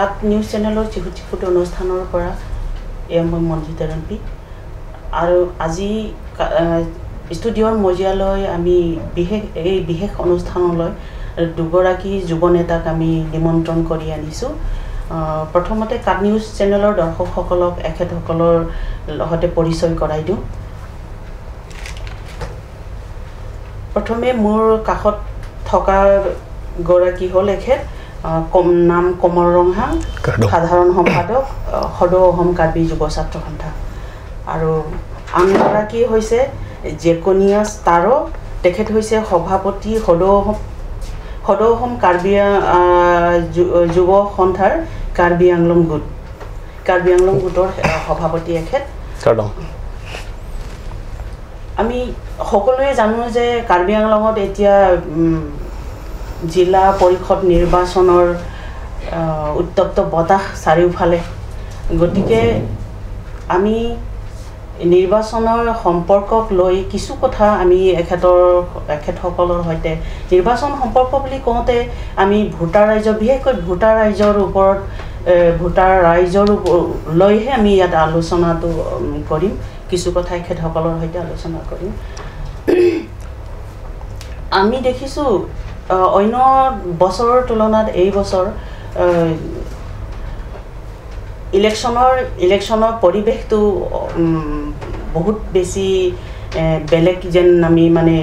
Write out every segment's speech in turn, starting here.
কাট news চেনেলৰ চিকুট অনুষ্ঠানৰ পৰা এয়া মই মঞ্জু তেৰণপি আৰু আজি ষ্টুডিঅ'ৰ মজিয়ালৈ আমি বিশেষ এই বিশেষ অনুষ্ঠানলৈ দুগৰাকী যুৱ নেতাক আমি নিমন্ত্ৰণ কৰি আনিছোঁ। প্ৰথমতে কাট নিউজ চেনেলৰ দৰ্শকসকলক এখেতসকলৰ লগতে পৰিচয় কৰাই দিওঁ। প্ৰথমে মোৰ কাষত থকা গৰাকী হ'ল এখেত নাম কমল ৰংহাং, সাধাৰণ সম্পাদক, সদৌ অসম কাৰ্বি যুৱ ছাত্ৰ সন্থা। আৰু আনগৰাকী হৈছে জেকনিয়াছ তাৰো, তেখেত হৈছে সভাপতি সদৌ অসম কাৰ্বি যুৱ সন্থাৰ কাৰ্বি আংলং গোট, কাৰ্বি আংলং গোটৰ সভাপতি এখেত। আমি সকলোৱে জানো যে কাৰ্বি আংলঙত এতিয়া জিলা পৰিষদ নিৰ্বাচনৰ উত্তপ্ত বতাহ চাৰিওফালে। গতিকে আমি নিৰ্বাচনৰ সম্পৰ্কক লৈ কিছু কথা আমি এখেতসকলৰ সৈতে নিৰ্বাচন সম্পৰ্ক বুলি কওঁতে আমি ভোটাৰ ৰাইজৰ, বিশেষকৈ ভোটাৰ ৰাইজৰ ওপৰত, ভোটাৰ ৰাইজৰ লৈহে আমি ইয়াত আলোচনাটো কৰিম। কিছু কথা এখেতসকলৰ সৈতে আলোচনা কৰিম। আমি দেখিছোঁ অন্য বছৰৰ তুলনাত এই বছৰ ইলেকশ্যনৰ পৰিৱেশটো বহুত বেছি বেলেগ যেন আমি মানে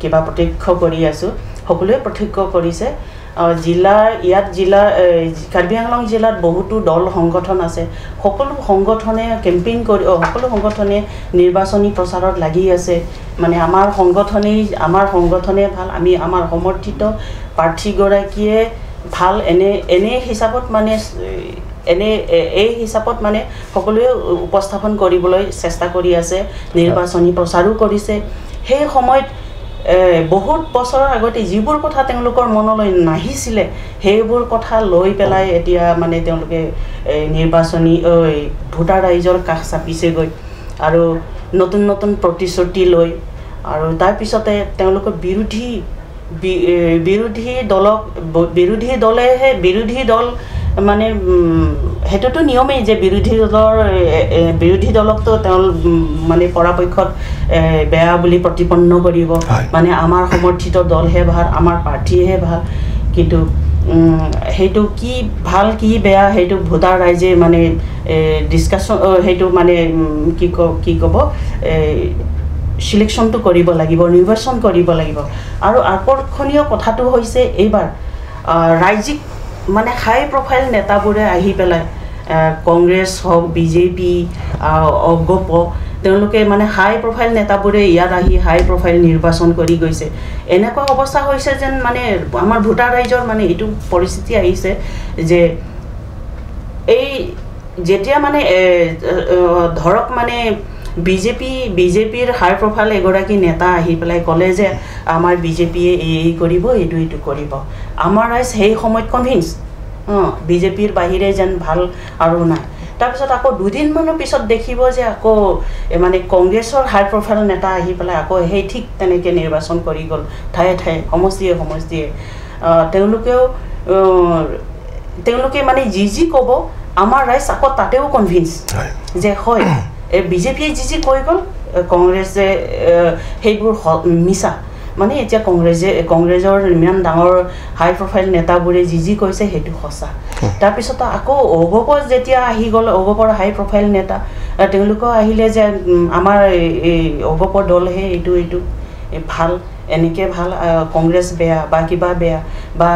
কিবা প্ৰত্যক্ষ কৰি আছোঁ, সকলোৱে প্ৰত্যক্ষ কৰিছে। জিলাৰ ইয়াত জিলা কাৰ্বি আংলং জিলাত বহুতো দল সংগঠন আছে, সকলো সংগঠনে কেম্পেইন কৰি, সকলো সংগঠনে নিৰ্বাচনী প্ৰচাৰত লাগি আছে। মানে আমাৰ সংগঠনে ভাল, আমি আমাৰ সমৰ্থিত প্ৰাৰ্থীগৰাকীয়ে ভাল, এনে হিচাপত মানে এনে এই হিচাপত মানে সকলোৱে উপস্থাপন কৰিবলৈ চেষ্টা কৰি আছে, নিৰ্বাচনী প্ৰচাৰো কৰিছে। সেই সময়ত বহুত বছৰৰ আগতে যিবোৰ কথা তেওঁলোকৰ মনলৈ নাহিছিলে সেইবোৰ কথা লৈ পেলাই এতিয়া মানে তেওঁলোকে নিৰ্বাচনী ভোটাৰ ৰাইজৰ কাষ চাপিছেগৈ আৰু নতুন নতুন প্ৰতিশ্ৰুতি লৈ। আৰু তাৰপিছতে তেওঁলোকৰ বিৰোধী দল মানে সেইটোতো নিয়মেই যে বিৰোধী দলকতো তেওঁ মানে পৰাপক্ষত বেয়া বুলি প্ৰতিপন্ন কৰিব, মানে আমাৰ সমৰ্থিত দলহে ভাল, আমাৰ প্ৰাৰ্থীহে ভাল। কিন্তু সেইটো কি ভাল কি বেয়া সেইটো ভোটাৰ ৰাইজে মানে ডিছকাশ্যন, সেইটো মানে কি ক'ব, চিলেকশ্যনটো কৰিব লাগিব, নিৰ্বাচন কৰিব লাগিব। আৰু আকৰ্ষণীয় কথাটো হৈছে এইবাৰ ৰাজ্যিক মানে হাই প্ৰফাইল নেতাবোৰে আহি পেলাই, কংগ্ৰেছ হওক, বিজেপি, অগপ, তেওঁলোকে মানে হাই প্ৰফাইল নেতাবোৰে ইয়াত আহি হাই প্ৰফাইল নিৰ্বাচন কৰি গৈছে। এনেকুৱা অৱস্থা হৈছে যেন মানে আমাৰ ভোটাৰ ৰাইজৰ মানে এইটো পৰিস্থিতি আহিছে যে এই যেতিয়া মানে ধৰক মানে বিজেপিৰ হাই প্ৰফাইল এগৰাকী নেতা আহি পেলাই ক'লে যে আমাৰ বিজেপিয়ে এই কৰিব, এইটো এইটো কৰিব, আমাৰ ৰাইজ সেই সময়ত কনভিন্স, বিজেপিৰ বাহিৰে যেন ভাল আৰু নাই। তাৰপিছত আকৌ দুদিনমানৰ পিছত দেখিব যে আকৌ মানে কংগ্ৰেছৰ হাই প্ৰফাইল নেতা আহি পেলাই আকৌ সেই ঠিক তেনেকৈ নিৰ্বাচন কৰি গ'ল ঠায়ে ঠায়ে, সমষ্টিয়ে সমষ্টিয়ে। তেওঁলোকে মানে যি যি ক'ব আমাৰ ৰাইজ আকৌ তাতেও কনভিন্স যে হয় এই বিজেপিয়ে যি যি কৈ গ'ল, কংগ্ৰেছে সেইবোৰ মিছা। মানে এতিয়া কংগ্ৰেছৰ ইমান ডাঙৰ হাই প্ৰফাইল নেতাবোৰে যি যি কৈছে সেইটো সঁচা। তাৰপিছত আকৌ অগপ যেতিয়া আহি গ'ল, অগপৰ হাই প্ৰফাইল নেতা তেওঁলোকেও আহিলে যে আমাৰ এই অগপৰ দলহে এইটো এইটো ভাল, এনেকৈ ভাল, কংগ্ৰেছ বেয়া বা কিবা বেয়া, বা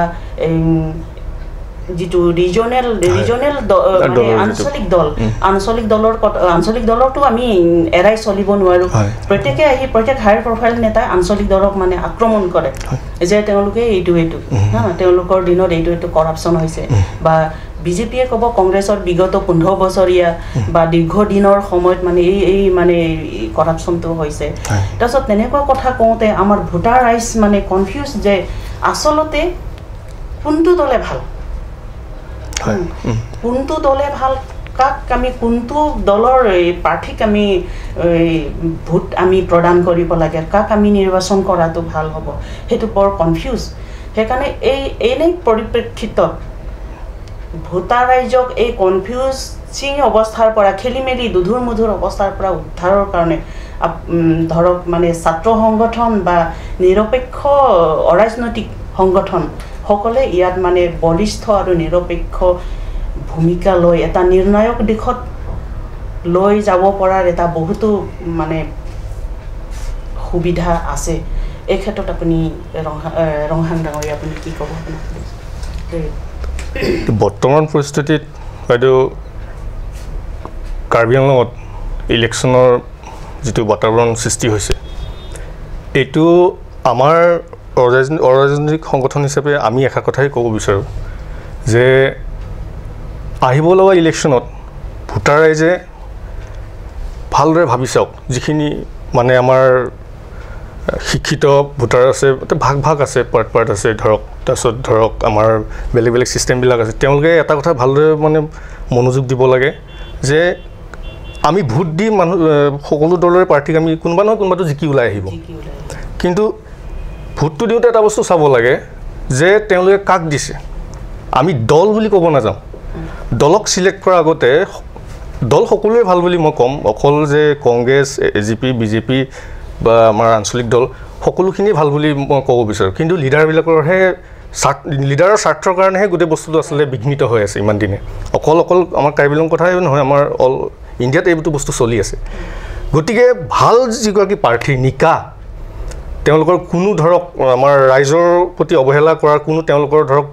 যিটো ৰিজনেল মানে আঞ্চলিক দল, আঞ্চলিক দলৰতো আমি এৰাই চলিব নোৱাৰোঁ। প্ৰত্যেকে আহি প্ৰত্যেক হাই প্ৰফাইল নেতাই আঞ্চলিক দলক মানে আক্ৰমণ কৰে যে তেওঁলোকে এইটো এইটো, হা তেওঁলোকৰ দিনত এইটো এইটো কৰাপশ্যন হৈছে, বা বিজেপিয়ে ক'ব কংগ্ৰেছৰ বিগত 15 বছৰীয়া বা দীৰ্ঘদিনৰ সময়ত মানে এই এই মানে কৰাপশ্যনটো হৈছে। তাৰপিছত তেনেকুৱা কথা কওঁতে আমাৰ ভোটাৰ ৰাইজ মানে কনফিউজ যে আচলতে কোনটো দলে ভাল, কোনটো দলে ভাল, কাক আমি কোনটো দলৰ প্ৰাৰ্থীক আমি ভোট আমি প্ৰদান কৰিব লাগে, কাক আমি নিৰ্বাচন কৰাটো ভাল হ'ব, সেইটো বৰ কনফিউজ। সেইকাৰণে এই এনে পৰিপ্ৰেক্ষিতত ভোটাৰ ৰাইজক এই কনফিউজিং অৱস্থাৰ পৰা, খেলি মেলি দুধুৰ মুধুৰ অৱস্থাৰ পৰা উদ্ধাৰৰ কাৰণে ধৰক মানে ছাত্ৰ সংগঠন বা নিৰপেক্ষ অৰাজনৈতিক সংগঠনসকলে ইয়াত মানে বলিষ্ঠ আৰু নিৰপেক্ষ ভূমিকা লৈ এটা নিৰ্ণায়ক দিশত লৈ যাব পৰাৰ এটা বহুতো মানে সুবিধা আছে। এই ক্ষেত্ৰত আপুনি ৰংহাং ডাঙৰীয়া, আপুনি কি ক'ব? বৰ্তমান পৰিস্থিতিত বাইদেউ কাৰ্বি আংলঙত ইলেকশ্যনৰ যিটো বাতাবৰণ সৃষ্টি হৈছে, এইটো আমাৰ অৰাজনৈতিক সংগঠন হিচাপে আমি এষাৰ কথাই ক'ব বিচাৰোঁ যে আহিব লগা ইলেকশ্যনত ভোটাৰ ৰাইজে ভালদৰে ভাবি চাওক। যিখিনি মানে আমাৰ শিক্ষিত ভোটাৰ আছে, ভাগ ভাগ আছে, পাৰ্ট পাৰ্ট আছে ধৰক, তাৰপিছত ধৰক আমাৰ বেলেগ বেলেগ ছিষ্টেমবিলাক আছে, তেওঁলোকে এটা কথা ভালদৰে মানে মনোযোগ দিব লাগে যে আমি ভোট দি মানুহ সকলো দলৰে প্ৰাৰ্থীক আমি কোনোবা নহয় কোনোবাটো জিকি ওলাই আহিব, কিন্তু ভোটটো দিওঁতে এটা বস্তু চাব লাগে যে তেওঁলোকে কাক দিছে। আমি দল বুলি ক'ব নাযাওঁ, দলক চিলেক্ট কৰাৰ আগতে দল সকলোৱে ভাল বুলি মই ক'ম, অকল যে Congress, A G P, B J P বা আমাৰ আঞ্চলিক দল সকলোখিনিয়ে ভাল বুলি মই ক'ব বিচাৰোঁ, কিন্তু লিডাৰবিলাকৰহে স্বাৰ্থ, লিডাৰৰ স্বাৰ্থৰ কাৰণেহে গোটেই বস্তুটো আচলতে বিঘ্নিত হৈ আছে ইমান দিনে। অকল অকল আমাৰ কাৰ্বি আংলং কথাই নহয়, আমাৰ অল ইণ্ডিয়াত এইটো বস্তু চলি আছে। গতিকে ভাল যিগৰাকী প্ৰাৰ্থী নিকা, তেওঁলোকৰ কোনো ধৰক আমাৰ ৰাইজৰ প্ৰতি অৱহেলা কৰাৰ কোনো তেওঁলোকৰ ধৰক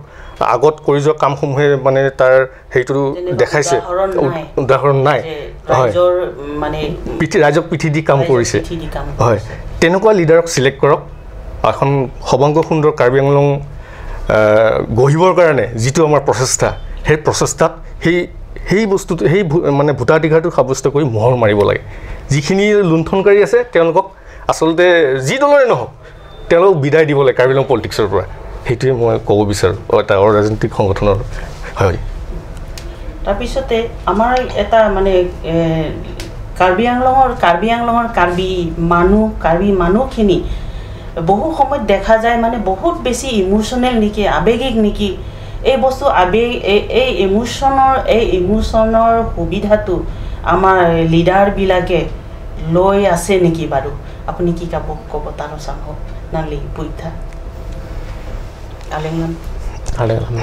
আগত কৰি যোৱা কামসমূহে মানে তাৰ সেইটো দেখাইছে, উদাহৰণ নাই, হয়, পিঠি ৰাইজক পিঠি দি কাম কৰিছে, হয়, তেনেকুৱা লিডাৰক চিলেক্ট কৰক। এখন সৰ্বাংগ সুন্দৰ কাৰ্বি আংলং গঢ়িবৰ কাৰণে যিটো আমাৰ প্ৰচেষ্টা, সেই প্ৰচেষ্টাত সেই সেই বস্তুটো সেই মানে ভোটাধিকাৰটো সাব্যস্ত কৰি মোহৰ মাৰিব লাগে। যিখিনি লুণ্ঠনকাৰী আছে তেওঁলোকক আচলতে যি দলৰে নহওক তেওঁলোকক বিদায় দিব লাগে কাৰ্বি আংলং পলিটিক্সৰ পৰা, সেইটোৱে মই ক'ব বিচাৰোঁ এটা অৰাজনৈতিক সংগঠনৰ হয়। তাৰপিছতে আমাৰ এটা মানে কাৰ্বি আংলঙৰ কাৰ্বি মানুহ, কাৰ্বি মানুহখিনি বহু সময়ত দেখা যায় মানে বহুত বেছি ইমোশ্যনেল নেকি, আৱেগিক নেকি, এই বস্তু আৱেগ এই ইমোশ্যনৰ সুবিধাটো আমাৰ লিডাৰবিলাকে লৈ আছে নেকি বাৰু? আপুনি কি ক'ব তাৰ চাহ নালি পুইথা আলেংলাম আলেংলাম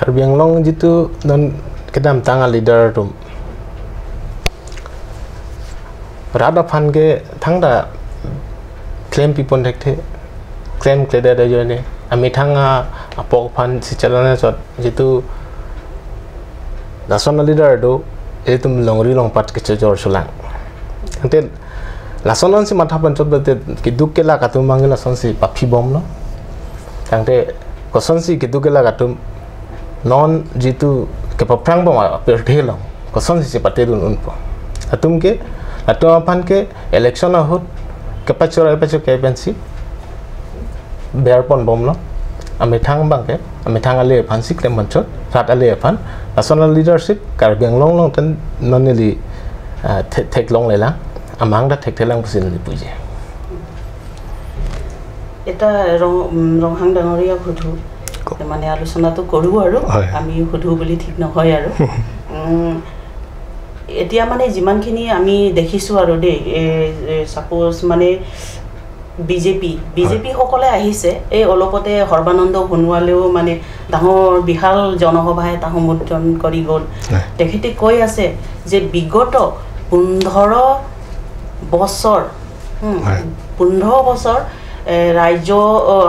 Karbi Anglong jitu non kedam tanga leader tum rada phan ke thangda claim people thekte claim kleda da jone ami thanga apok phan sichalana chot jitu national leader do etum longri long pat ke jor sulang ante lasonon si matha pan chot bate kiduk ke la katum mangi lason si papi bom no tangte koson si kiduk ke la katum non jitu ke paprang bom per dhelong koson si pate dun unpo atum ke atum apan ke election ahut ke pachora pacho ke pensi bear pon bom no ami thang bang ke ami thang ale phan si klem chot rat ale phan national leadership Karbi Anglong long tan noneli thek long lela amang da thek thelang pusin li puje এটা ৰংহাং ডাঙৰীয়া সুধো মানে আলোচনাটো কৰোঁ আৰু আমি সুধো বুলি ঠিক নহয় আৰু এতিয়া মানে যিমানখিনি আমি দেখিছোঁ আৰু দেই, ছাপ'জ মানে বিজেপিসকলে আহিছে, এই অলপতে সৰ্বানন্দ সোণোৱালেও মানে ডাঙৰ বিশাল জনসভা এটা সম্বোধন কৰি গ'ল। তেখেতে কৈ আছে যে বিগত 15 বছৰ 15 বছৰ ৰাজ্য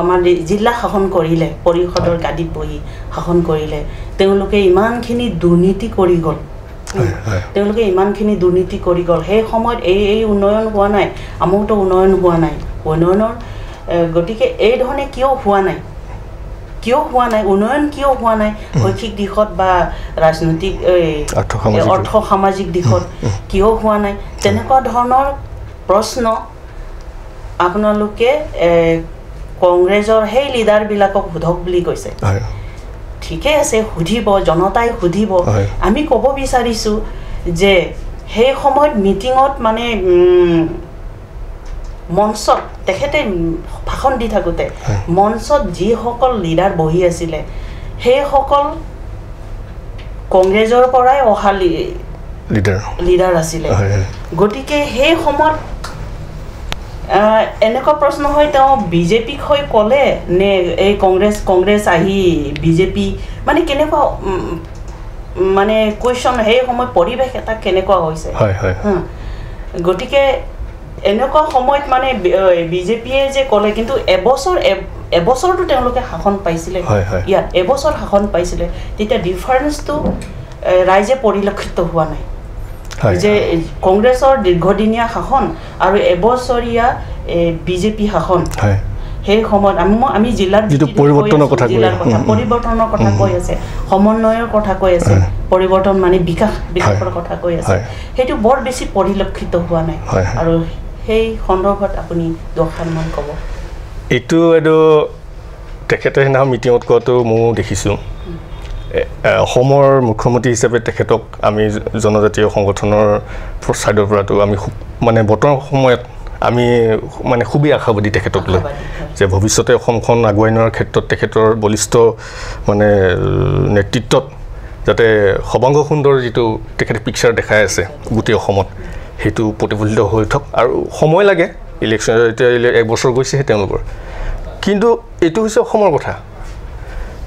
আমাৰ জিলা শাসন কৰিলে, পৰিষদৰ গাদীত বহি শাসন কৰিলে, তেওঁলোকে ইমানখিনি দুৰ্নীতি কৰি গ'ল, তেওঁলোকে ইমানখিনি দুৰ্নীতি কৰি গ'ল, সেই সময়ত এই উন্নয়ন হোৱা নাই, আমুকটো উন্নয়ন হোৱা নাই, উন্নয়নৰ গতিকে এই ধৰণে কিয় হোৱা নাই, কিয় হোৱা নাই উন্নয়ন, কিয় হোৱা নাই শৈক্ষিক দিশত বা ৰাজনৈতিক অৰ্থ সামাজিক দিশত কিয় হোৱা নাই, তেনেকুৱা ধৰণৰ প্ৰশ্ন আপোনালোকে কংগ্ৰেছৰ সেই লিডাৰবিলাকক সোধক বুলি কৈছে। ঠিকে আছে, সুধিব, জনতাই সুধিব। আমি ক'ব বিচাৰিছোঁ যে সেই সময়ত মিটিঙত মানে মঞ্চত তেখেতে ভাষণ দি থাকোঁতে মঞ্চত যিসকল লিডাৰ বহি আছিলে সেইসকল কংগ্ৰেছৰ পৰাই অহা লিডাৰ আছিলে। গতিকে সেই সময়ত এনেকুৱা প্ৰশ্ন হয়, তেওঁ বিজেপিক হৈ ক'লে নে এই কংগ্ৰেছ আহি বিজেপি, মানে কেনেকুৱা মানে কুৱেশ্যন, সেই সময়ত পৰিৱেশ এটা কেনেকুৱা হৈছে। গতিকে এনেকুৱা সময়ত মানে বিজেপিয়ে যে ক'লে, কিন্তু এবছৰটো তেওঁলোকে শাসন পাইছিলে, ইয়াত এবছৰ শাসন পাইছিলে, তেতিয়া ডিফাৰেঞ্চটো ৰাইজে পৰিলক্ষিত হোৱা নাই যে কংগ্ৰেছৰ দীৰ্ঘদিনীয়া শাসন আৰু এবছৰীয়া বিজেপি শাসন। সেই সময়ত আমি জিলাৰ পৰিৱৰ্তনৰ কথা কৈ আছে, সমন্বয়ৰ কথা কৈ আছে, পৰিৱৰ্তন মানে বিকাশৰ কথা কৈ আছে, সেইটো বৰ বেছি পৰিলক্ষিত হোৱা নাই। আৰু সেই সন্দৰ্ভত আপুনি দুষাৰমান ক'ব। এইটো তেখেতে সেইদিনাখন মিটিঙত কোৱাটো ময়ো দেখিছোঁ। অসমৰ মুখ্যমন্ত্ৰী হিচাপে তেখেতক আমি জনজাতীয় সংগঠনৰ ছাইডৰ পৰাতো আমি মানে বৰ্তমান সময়ত আমি মানে খুবেই আশাবাদী তেখেতক লৈ, যে ভৱিষ্যতে অসমখন আগুৱাই নিয়াৰ ক্ষেত্ৰত তেখেতৰ বলিষ্ঠ মানে নেতৃত্বত যাতে সৰ্বাংগ সুন্দৰ যিটো তেখেতে পিকচাৰ দেখাই আছে গোটেই অসমত, সেইটো প্ৰতিফলিত হৈ উঠক। আৰু সময় লাগে, ইলেকশ্যন এতিয়া এক বছৰ গৈছেহে তেওঁলোকৰ, কিন্তু এইটো হৈছে অসমৰ কথা।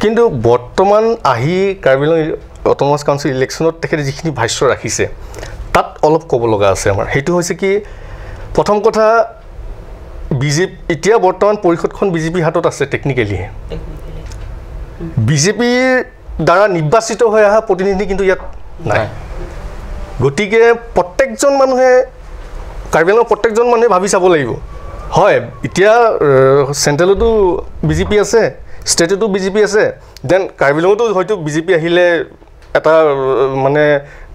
কিন্তু বৰ্তমান আহি কাৰ্বি আংলং অট'নমাছ কাউন্সিল ইলেকশ্যনত তেখেতে যিখিনি ভাষ্য ৰাখিছে তাত অলপ ক'ব লগা আছে আমাৰ। সেইটো হৈছে কি, প্ৰথম কথা বিজেপি এতিয়া বৰ্তমান পৰিষদখন বিজেপিৰ হাতত আছে টেকনিকেলি, বিজেপিৰ দ্বাৰা নিৰ্বাচিত হৈ অহা প্ৰতিনিধি কিন্তু ইয়াত নাই। গতিকে প্ৰত্যেকজন মানুহে কাৰ্বি আংলঙৰ প্ৰত্যেকজন মানুহে ভাবি চাব লাগিব, হয় এতিয়া চেণ্ট্ৰেলতো বিজেপি আছে, ষ্টেটতো বিজেপি আছে, then Karbi আংলঙতো হয়তো বিজেপি আহিলে এটা মানে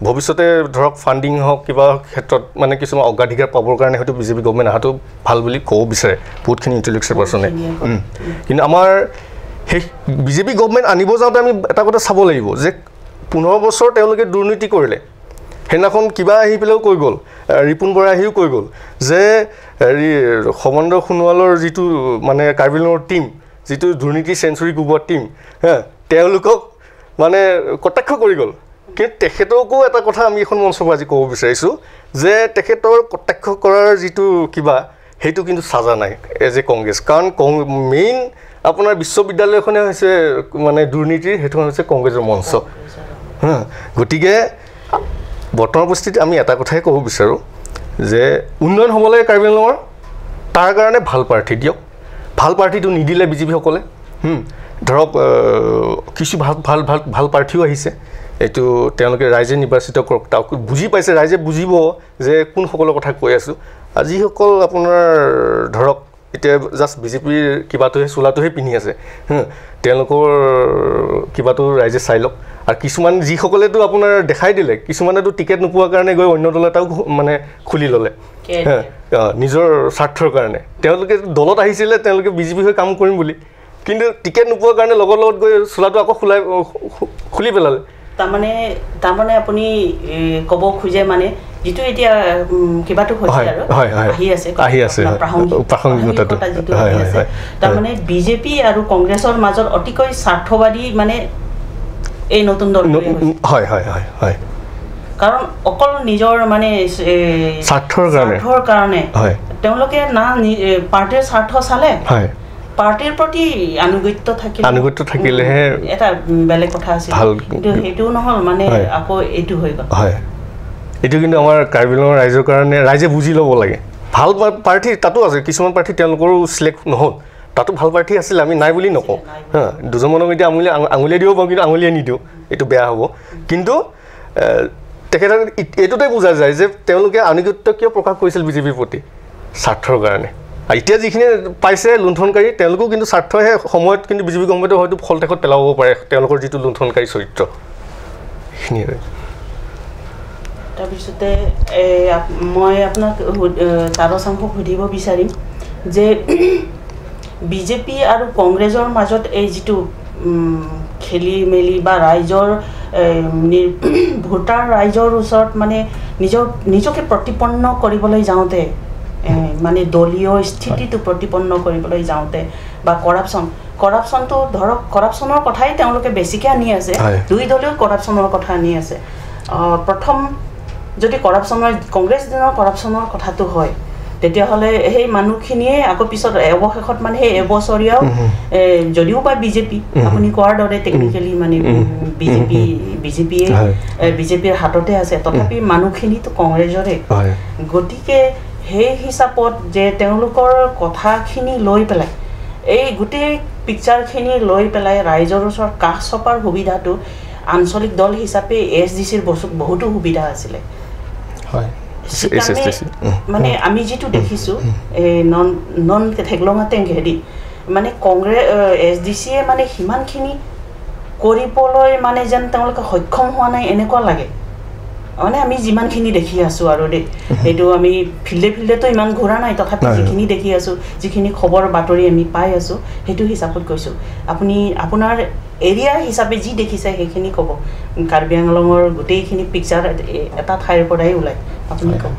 ভৱিষ্যতে ধৰক ফাণ্ডিং হওক কিবা ক্ষেত্ৰত মানে কিছুমান অগ্ৰাধিকাৰ পাবৰ কাৰণে হয়তো বিজেপি গভমেণ্ট অহাটো ভাল বুলি ক'ব বিচাৰে বহুতখিনি ইণ্টেলেকচুৱেল পাৰ্চনে। কিন্তু আমাৰ সেই বিজেপি গভমেণ্ট আনিব যাওঁতে আমি এটা কথা চাব লাগিব যে 15 বছৰ তেওঁলোকে দুৰ্নীতি কৰিলে। সেইদিনাখন কিবা আহি পেলাইও কৈ গ'ল, ৰিপুণ বৰা আহিও কৈ গ'ল যে হেৰি সৰ্বানন্দ সোণোৱালৰ যিটো মানে কাৰ্বি আংলঙৰ টীম, যিটো দুৰ্নীতি চেঞ্চুৰী কোবোৱা টীম, হা, তেওঁলোকক মানে কটাক্ষ কৰি গ'ল। কিন্তু তেখেতকো এটা কথা আমি এখন মঞ্চৰ পৰা আজি ক'ব বিচাৰিছোঁ যে তেখেতৰ কটাক্ষ কৰাৰ যিটো কিবা সেইটো কিন্তু সাজা নাই এজ এ কংগ্ৰেছ। কাৰণ মেইন আপোনাৰ বিশ্ববিদ্যালয়খনে হৈছে মানে দুৰ্নীতিৰ, সেইখন হৈছে কংগ্ৰেছৰ মঞ্চ। হা, গতিকে বৰ্তমান পৰিস্থিতিত আমি এটা কথাই ক'ব বিচাৰোঁ যে উন্নয়ন হ'ব লাগে কাৰ্বি আংলঙৰ, তাৰ কাৰণে ভাল প্ৰাৰ্থী দিয়ক। ভাল প্ৰাৰ্থীটো নিদিলে বিজেপিসকলে, ধৰক কিছু ভাল ভাল ভাল ভাল প্ৰাৰ্থীও আহিছে, এইটো তেওঁলোকে ৰাইজে নিৰ্বাচিত কৰক, তাক বুজি পাইছে, ৰাইজে বুজিব যে কোনসকলৰ কথা কৈ আছোঁ। আৰু যিসকল আপোনাৰ ধৰক এতিয়া জাষ্ট বিজেপিৰ কিবাটোহে চোলাটোহে পিন্ধি আছে, তেওঁলোকৰ কিবাটো ৰাইজে চাই লওক। আৰু কিছুমান যিসকলেতো আপোনাৰ দেখাই দিলে, কিছুমানেতো টিকেট নোপোৱাৰ কাৰণে গৈ অন্য দল এটাও মানে খুলি ল'লে নিজৰ স্বাৰ্থৰ কাৰণে। তেওঁলোকে দলত আহিছিলে তেওঁলোকে বিজেপি হৈ কাম কৰিম বুলি, কিন্তু টিকেট নোপোৱাৰ কাৰণে লগৰ লগত গৈ চোলাটো আকৌ খুলি পেলালে। তাৰমানে আপুনি ক'ব খোজে মানে যিটো এতিয়া কিবাটো হৈছে আৰু আহি আছে প্ৰাসংগিকতা যিটো আহি আছে, তাৰমানে বিজেপি আৰু কংগ্ৰেছৰ মাজত অতিকৈ স্বাৰ্থবাদী মানে এই নতুন দল। হয় হয় হয় হয়, কাৰণ অকল নিজৰ মানে স্বাৰ্থৰ কাৰণে তেওঁলোকে না পাৰ্টীৰ স্বাৰ্থ চালে, পাৰ্টীৰ প্ৰতি আনুগত্য থাকিলে, আনুগত্য থাকিলেহে এটা বেলেগ কথা আছিল, কিন্তু সেইটোও নহ'ল, মানে আকৌ এইটো হৈ গ'ল। হয়, এইটো কিন্তু আমাৰ কাৰ্বি আংলঙৰ ৰাইজৰ কাৰণে ৰাইজে বুজি ল'ব লাগে। ভাল প্ৰাৰ্থী তাতো আছে, কিছুমান প্ৰাৰ্থী তেওঁলোকৰো চিলেক্ট নহ'ল, তাতো ভাল প্ৰাৰ্থী আছিলে, আমি নাই বুলি নকওঁ। হা, দুজনমানক এতিয়া আঙুলিয়াই দিব পাৰোঁ, কিন্তু আঙুলিয়াই নিদিওঁ, এইটো বেয়া হ'ব। কিন্তু তেখেতক এইটোতে বুজা যায় যে তেওঁলোকে আনুগত্য কিয় প্ৰকাশ কৰিছিল বিজেপিৰ প্ৰতি, স্বাৰ্থৰ কাৰণে। আৰু এতিয়া যিখিনি পাইছে লুণ্ঠনকাৰী, তেওঁলোকেও কিন্তু স্বাৰ্থহে সময়ত কিন্তু বিজেপি গভৰ্ণমেণ্টে হয়তো ফল শেষত পেলাব পাৰে তেওঁলোকৰ যিটো লুণ্ঠনকাৰী চৰিত্ৰ, সেইখিনিয়ে। তাৰপিছতে মই আপোনাক তাৰচাংক সুধিব বিচাৰিম যে বিজেপি আৰু কংগ্ৰেছৰ মাজত এই যিটো খেলি মেলি বা ৰাইজৰ ভোটাৰ ৰাইজৰ ওচৰত মানে নিজকে প্ৰতিপন্ন কৰিবলৈ যাওঁতে মানে দলীয় স্থিতিটো প্ৰতিপন্ন কৰিবলৈ যাওঁতে বা কৰাপশ্যনটো ধৰক কৰাপশ্যনৰ কথাই তেওঁলোকে বেছিকৈ আনি আছে, দুই দলেও কৰাপশ্যনৰ কথা আনি আছে। প্ৰথম যদি কৰাপশ্যনৰ কংগ্ৰেছ দিনৰ কৰাপশ্যনৰ কথাটো হয়, তেতিয়াহ'লে সেই মানুহখিনিয়ে আকৌ পিছত অৱশেষত মানে সেই এবছৰীয়াও যদিও বা বিজেপি আপুনি কোৱাৰ দৰে টেকনিকেলি মানে বিজেপিয়ে বিজেপিৰ হাততে আছে, তথাপি মানুহখিনিতো কংগ্ৰেছৰে। গতিকে সেই হিচাপত যে তেওঁলোকৰ কথাখিনি লৈ পেলাই এই গোটেই পিকচাৰখিনি লৈ পেলাই ৰাইজৰ ওচৰত কাষ চপাৰ সুবিধাটো আঞ্চলিক দল হিচাপে এছ ডি চিৰ বহুতো সুবিধা আছিলে। মানে আমি যিটো দেখিছোঁ এই নন নন থেকলঙা টেংকেদি মানে কংগ্ৰেছ এছ ডি চিয়ে মানে সিমানখিনি কৰিবলৈ মানে যেন তেওঁলোকে সক্ষম হোৱা নাই এনেকুৱা লাগে। মানে আমি যিমানখিনি দেখি আছোঁ আৰু দেই, সেইটো আমি ফিল্ডে ফিল্ডেতো ইমান ঘূৰা নাই, তথাপি যিখিনি দেখি আছোঁ, যিখিনি খবৰ বাতৰি আমি পাই আছোঁ সেইটো হিচাপত কৈছোঁ। আপুনি আপোনাৰ এৰিয়া হিচাপে যি দেখিছে সেইখিনি ক'ব। কাৰ্বি আংলঙৰ গোটেইখিনি পিকচাৰ এটা ঠাইৰ পৰাই ওলায়, আপুনি ক'ব।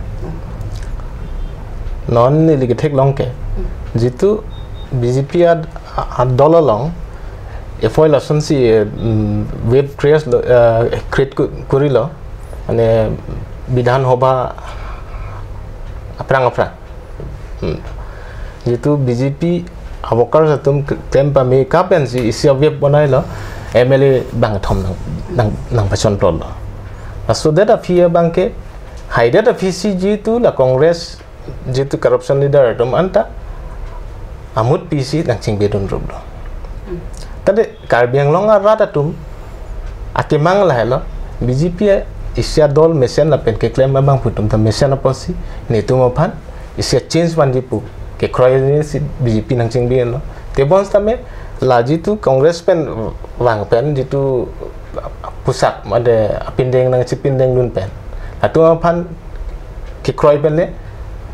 নন নিলিকে ঠিক লংকে যিটো বিজেপি দল লং এফ I লচন চি ৱেব ক্ৰিয়েট কৰি ল মানে বিধানসভা আপ্ৰাং আপ্ৰাং যিটো বিজেপি আবকাৰ জাতুম কেম্প আমি কাপ এন জি ইচি ৱেব বনাই ল এম এল এ বাং থম নাং পাচন তল চ' that আফিয়ে বাংকে হাইডেট আফিচি যিটো লা কংগ্ৰেছ যিটো কৰাপশ্যন লিডাৰ একদম আনটা আমুদ পিচি নাংচিং বেদন ৰূপ ল তাতে কাৰ্বি আংলং আৰু ৰাত আতুম আতিমাং লাহে ল বিজেপিয়ে Isia dol mesen la pen ke claim bang putum ta mesen aposi netu mapan isia change manjipu ke kroy ni si BJP nang ching bien lo te bons tame la jitu Congress pen wang pen jitu pusak made pindeng nang si pindeng dun pen atu mapan ke kroy pen le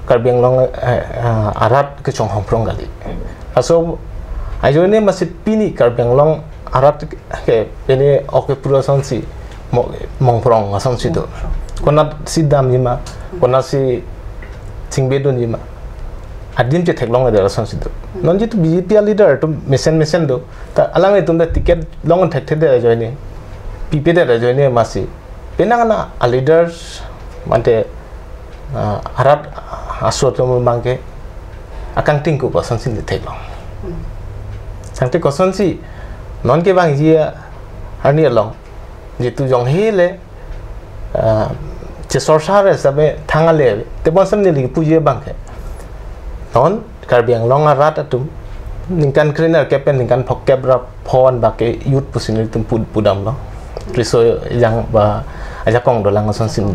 Karbi Anglong arat ke chong hong prong gali aso ajone masih pini Karbi Anglong arat ke pene oke pura si mongprong asam situ kona si dam jima kona si singbedon jima adim che theklong ada asam situ non jitu BJP leader to mission mission do ta alang itum da ticket long thek the de joine PP de joine masi penang na leaders mante arat aso to mangke akang ting ku pasan sin theklong sangte kosan si non ke bang jia arni long যিটো জংহিলে যে চৰ্চাৰ হিচাপে থাঙালে তেবন নিলি পুজিয়ে বাংখে non Karbi Anglong ৰাত আতুম নিংকান ক্ৰিনাৰ কেপেন নিংকান ফকেব ৰা phone বাকে youth পুচিনি তুম পুদাম ন ত্ৰিছ যাং বা আজা কং দলাং চন চিন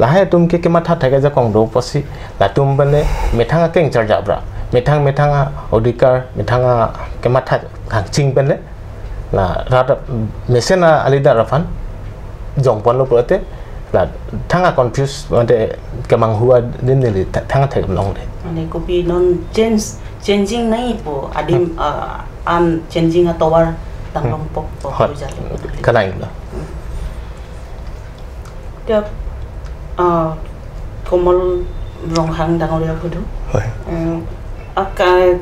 লাহে তুম কে কেমা থা থাকে যে কং দৌ পচি লাতুম মানে মেথাঙা কেংচাৰ জাব্ৰা মেথাং মেথাঙা অধিকাৰ মেথাঙা কেমা থা চিং পেনে la rata mesena alida rafan jongpon lo prote la thanga confuse mate kemang hua dim neli thanga thek long de mane kopi non change changing nai po adim an changing a tower dang long pok po jale kanai la tia Kamal Ronghang ডাঙৰীয়া সুধো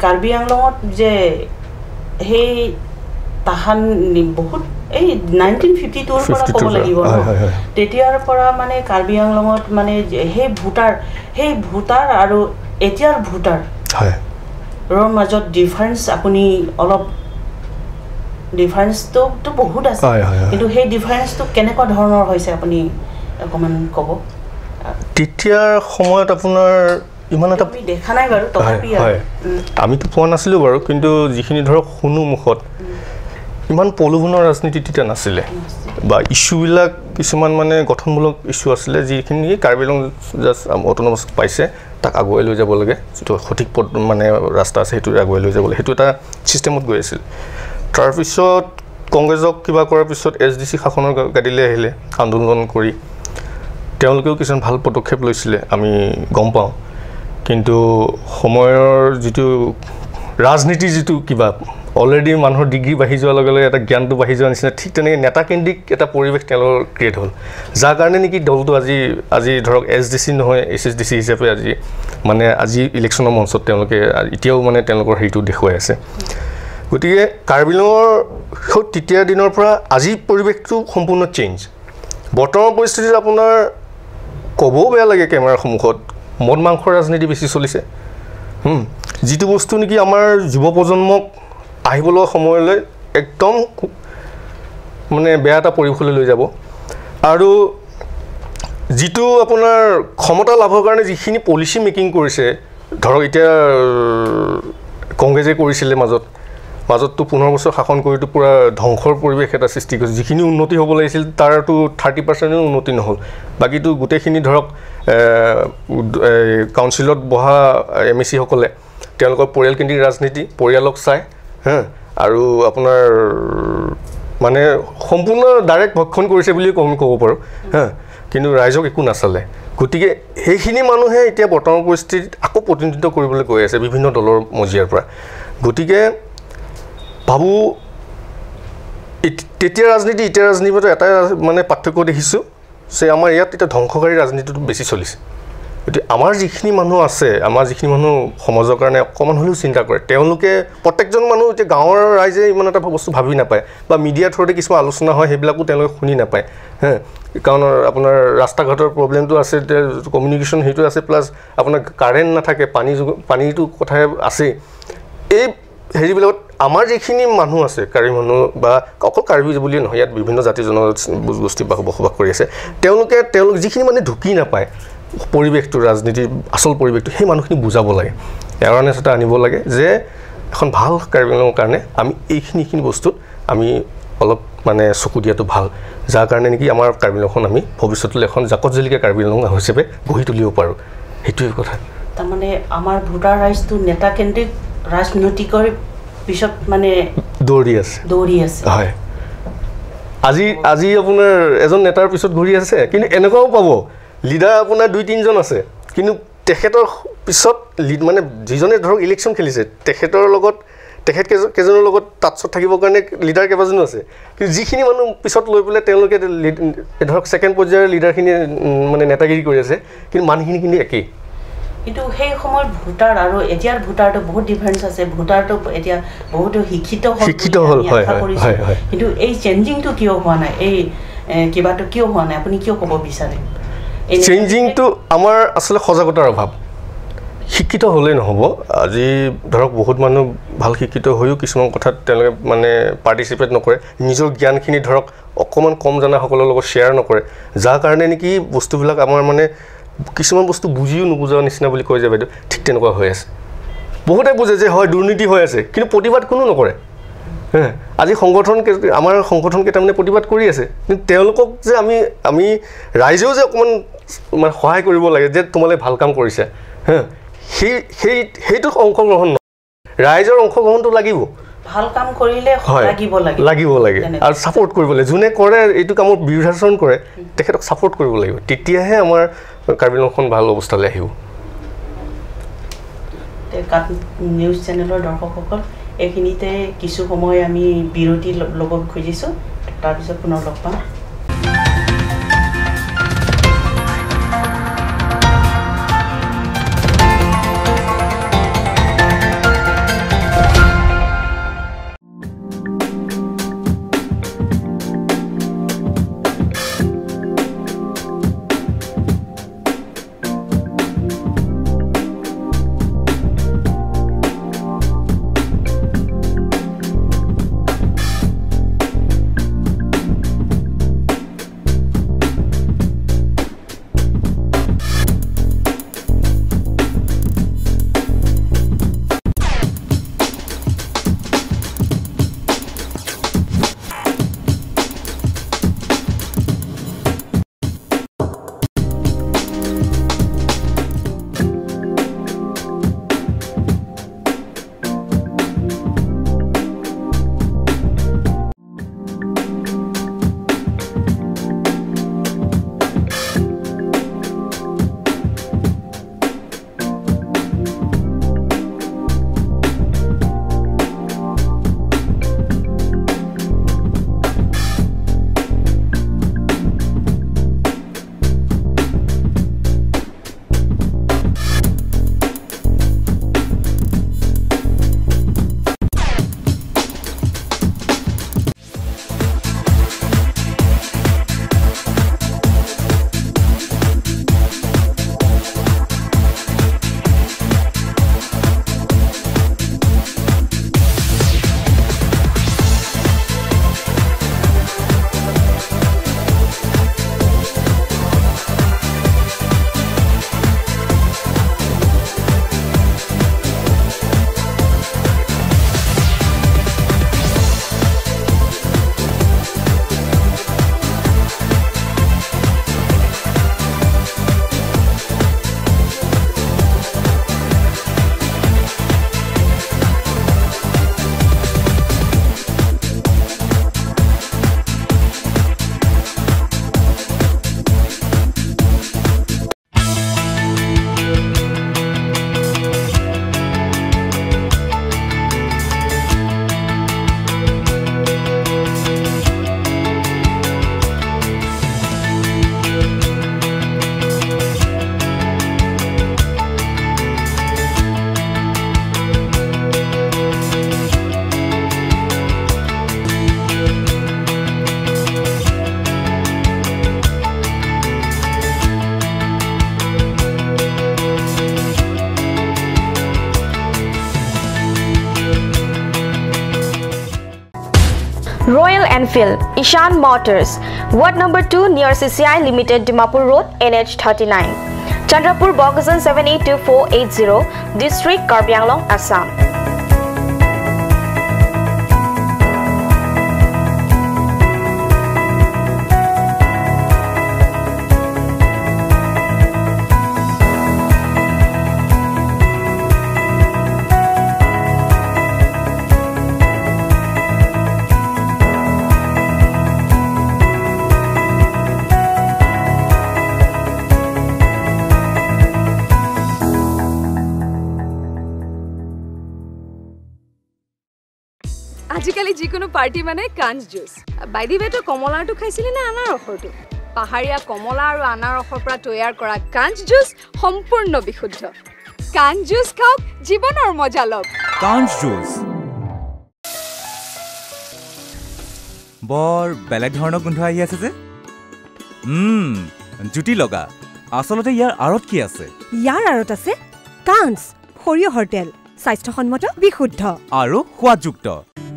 কাৰ্বি আংলঙত যে সেই তাহান বহুত এই 1952 পৰা ক'ব লাগিব তেতিয়াৰ পৰা মানে কাৰ্বি আংলঙত মানে সেই ভোটাৰ আৰু এতিয়াৰ ভোটাৰ ৰ মাজত ডিফাৰেঞ্চ আপুনি অলপ ডিফাৰেঞ্চটো বহুত আছে, কিন্তু সেই ডিফাৰেঞ্চটো কেনেকুৱা ধৰণৰ হৈছে আপুনি অকণমান ক'ব। তেতিয়াৰ সময়ত আপোনাৰ ইমান এটা দেখা নাই বাৰু, তথাপি আমিতো পোৱা নাছিলোঁ বাৰু, কিন্তু যিখিনি ধৰক শুনো মুখত ইমান প্ৰলোভনৰ ৰাজনীতি তেতিয়া নাছিলে বা ইছ্যুবিলাক কিছুমান মানে গঠনমূলক ইছ্যু আছিলে যিখিনি কাৰ্বি আংলং জাষ্ট অট'নমাছ পাইছে তাক আগুৱাই লৈ যাব লাগে, যিটো সঠিক পথ মানে ৰাস্তা আছে সেইটো আগুৱাই লৈ যাব লাগে, সেইটো এটা ছিষ্টেমত গৈ আছিল। তাৰপিছত কংগ্ৰেছক কিবা কৰাৰ পিছত এছ ডি চি শাসনৰ গাদীলৈ আহিলে আন্দোলন কৰি তেওঁলোকেও কিছুমান ভাল পদক্ষেপ লৈছিলে আমি গম পাওঁ, কিন্তু সময়ৰ যিটো ৰাজনীতিৰ যিটো কিবা অলৰেডি মানুহৰ ডিগ্ৰী বাঢ়ি যোৱাৰ লগে লগে এটা জ্ঞানটো বাঢ়ি যোৱাৰ নিচিনা ঠিক তেনেকৈ নেতাকেন্দ্ৰিক এটা পৰিৱেশ তেওঁলোকৰ ক্ৰিয়েট হ'ল, যাৰ কাৰণে নেকি দলটো আজি আজি ধৰক এছ ডি চি নহয় এইচ এছ ডি চি হিচাপে আজি মানে আজি ইলেকশ্যনৰ মঞ্চত তেওঁলোকে এতিয়াও মানে তেওঁলোকৰ হেৰিটো দেখুৱাই আছে। গতিকে কাৰ্বি আংলঙৰ সেই তেতিয়াৰ দিনৰ পৰা আজি পৰিৱেশটো সম্পূৰ্ণ চেঞ্জ। বৰ্তমান পৰিস্থিতিত আপোনাৰ ক'বও বেয়া লাগে কেমেৰাৰ সন্মুখত, মদ মাংসৰ ৰাজনীতি বেছি চলিছে, যিটো বস্তু নেকি আমাৰ যুৱ প্ৰজন্মক আহিব লগা সময়লৈ একদম মানে বেয়া এটা পৰিৱেশলৈ লৈ যাব। আৰু যিটো আপোনাৰ ক্ষমতা লাভৰ কাৰণে যিখিনি পলিচি মেকিং কৰিছে, ধৰক এতিয়া কংগ্ৰেছে কৰিছিলে মাজততো 15 বছৰ শাসন কৰিতো পূৰা ধ্বংসৰ পৰিৱেশ এটা সৃষ্টি কৰিছে। যিখিনি উন্নতি হ'ব লাগিছিল তাৰতো 30% উন্নতি নহ'ল, বাকীটো গোটেইখিনি ধৰক কাউন্সিলত বহা এম এ চিসকলে তেওঁলোকৰ পৰিয়ালকেন্দ্ৰিক ৰাজনীতি, পৰিয়ালক চাই হা, আৰু আপোনাৰ মানে সম্পূৰ্ণ ডাইৰেক্ট ভক্ষণ কৰিছে বুলিয়ে আমি ক'ব পাৰোঁ হা, কিন্তু ৰাইজক একো নাচালে। গতিকে সেইখিনি মানুহে এতিয়া বৰ্তমান পৰিস্থিতিত আকৌ প্ৰতিনিধিত্ব কৰিবলৈ গৈ আছে বিভিন্ন দলৰ মজিয়াৰ পৰা। গতিকে ভাবোঁ তেতিয়া ৰাজনীতি এতিয়া ৰাজনীতিত এটাই মানে পাৰ্থক্য দেখিছোঁ যে আমাৰ ইয়াত এতিয়া ধ্বংসকাৰী ৰাজনীতিটো বেছি চলিছে। গতিকে আমাৰ যিখিনি মানুহ আছে, আমাৰ যিখিনি মানুহ সমাজৰ কাৰণে অকণমান হ'লেও চিন্তা কৰে, তেওঁলোকে প্ৰত্যেকজন মানুহ এতিয়া গাঁৱৰ ৰাইজে ইমান এটা বস্তু ভাবি নাপায়, বা মিডিয়াৰ থ্ৰুতে কিছুমান আলোচনা হয় সেইবিলাকো তেওঁলোকে শুনি নাপায় হে, কাৰণ আপোনাৰ ৰাস্তা ঘাটৰ প্ৰব্লেমটো আছে, কমিউনিকেশ্যন সেইটো আছে, প্লাছ আপোনাৰ কাৰেণ্ট নাথাকে, পানীটো কথাই আছেই। এই হেৰিবিলাকত আমাৰ যিখিনি মানুহ আছে, কাৰ্বি মানুহ বা অকল কাৰ্বি বুলিয়ে নহয়, ইয়াত বিভিন্ন জাতি জনগোষ্ঠী বসবাস কৰি আছে, তেওঁলোক যিখিনি মানে ঢুকি নাপায় পৰিৱেশটো, ৰাজনীতিৰ আচল পৰিৱেশটো, সেই মানুহখিনি বুজাব লাগে, এৱাৰনেছ এটা আনিব লাগে যে এখন ভাল কাৰ্বি আংলঙৰ কাৰণে আমি এইখিনি বস্তুত আমি অলপ মানে চকু দিয়াটো ভাল, যাৰ কাৰণে নেকি আমাৰ কাৰ্বি আংলংখন আমি ভৱিষ্যতলৈ এখন জাকত জিলিকা কাৰ্বি আংলং হিচাপে গঢ়ি তুলিব পাৰোঁ। সেইটোৱে কথা। তাৰমানে আমাৰ ভোটাৰ ৰাইজটো নেতাকেন্দ্ৰিক ৰাজনৈতিকৰ পিছত মানে দৌৰি আছে। হয়, আজি আজি আপোনাৰ এজন নেতাৰ পিছত ঘূৰি আছে, কিন্তু এনেকুৱাও পাব লিডাৰ আপোনাৰ 2-3জন আছে, কিন্তু তেখেতৰ পিছত মানে যিজনে ধৰক ইলেকশ্যন খেলিছে তেখেতৰ লগত তেখেত কেইজনৰ লগত টাচত থাকিবৰ কাৰণে লিডাৰ কেইবাজনো আছে, কিন্তু যিখিনি মানুহ পিছত লৈ পেলাই তেওঁলোকে ধৰক ছেকেণ্ড পৰ্যায়ৰ লিডাৰখিনি মানে নেতাগিৰি কৰি আছে, কিন্তু মানুহখিনি কিন্তু একেই। কিন্তু সেই সময়ত ভোটাৰ আৰু এতিয়াৰ ভোটাৰটো বহুত ডিফাৰেঞ্চ আছে। ভোটাৰটো এতিয়া বহুতো শিক্ষিত হ'ল, কিন্তু এই চেঞ্জিংটো কিয় হোৱা নাই, এই কিবাটো কিয় হোৱা নাই, আপুনি কিয় ক'ব বিচাৰে? চেঞ্জিংটো আমাৰ আচলতে সজাগতাৰ অভাৱ। শিক্ষিত হ'লেই নহ'ব, আজি ধৰক বহুত মানুহ ভাল শিক্ষিত হৈও কিছুমান কথাত তেওঁলোকে মানে পাৰ্টিচিপেট নকৰে, নিজৰ জ্ঞানখিনি ধৰক অকণমান কম জনাসকলৰ লগত শ্বেয়াৰ নকৰে, যাৰ কাৰণে নেকি বস্তুবিলাক আমাৰ মানে কিছুমান বস্তু বুজিও নুবুজাৰ নিচিনা বুলি কয় যে বাইদেউ, ঠিক তেনেকুৱা হৈ আছে। বহুতে বুজে যে হয় দুৰ্নীতি হৈ আছে, কিন্তু প্ৰতিবাদ কোনো নকৰে। আজি সংগঠন আমাৰ সংগঠন কেইটামানে প্ৰতিবাদ কৰি আছে, কিন্তু তেওঁলোকক যে আমি আমি ৰাইজেও যে অকণমান মানে সহায় কৰিব লাগে যে তোমালোকে ভাল কাম কৰিছে, হা, সেই সেই সেইটোত অংশগ্ৰহণ নহয়, ৰাইজৰ অংশগ্ৰহণটো লাগিব। ভাল কাম কৰিলে লাগিব লাগে আৰু ছাপোৰ্ট কৰিব লাগে, যোনে কৰে এইটো কামৰ বিৰোধাচৰণ কৰে তেখেতক ছাপোৰ্ট কৰিব লাগিব, তেতিয়াহে আমাৰ কাৰ্বি আংলংখন ভাল অৱস্থালৈ আহিব। নিউজ চেনেলৰ দৰ্শকসকল, এইখিনিতে কিছু সময় আমি বিৰতি ল'ব খুজিছোঁ, তাৰপিছত পুনৰ লগ পাম। Refill, Ishan Motors, Ward number 2 near CCI Limited, Dimapur Road, NH 39, Chandrapur, Bokajan 782480, District Karbi Anglong, Assam. আজিকালি যিকোনো পাৰ্টি মানে কাঞ্চ জুচ। বাই the ৱে, তই কমলাৰটো খাইছিলি নে আনাৰসৰটো? পাহাৰীয়া কমলা আৰু আনাৰসৰ পৰা তৈয়াৰ কৰা কাঞ্চ জুচ সম্পূৰ্ণ বিশুদ্ধ। কাঞ্চ জুচ খাওক, জীৱনৰ মজা লওক। কাঞ্চ জুচ বৰ বেলেগ ধৰণৰ গোন্ধ আহি আছে যে। জুতি লগা। আচলতে ইয়াৰ আঁৰত কি আছে? ইয়াৰ আঁৰত আছে কাঞ্চ সৰিয়হৰ তেল, স্বাস্থ্যসন্মত, বিশুদ্ধ আৰু সোৱাদযুক্ত।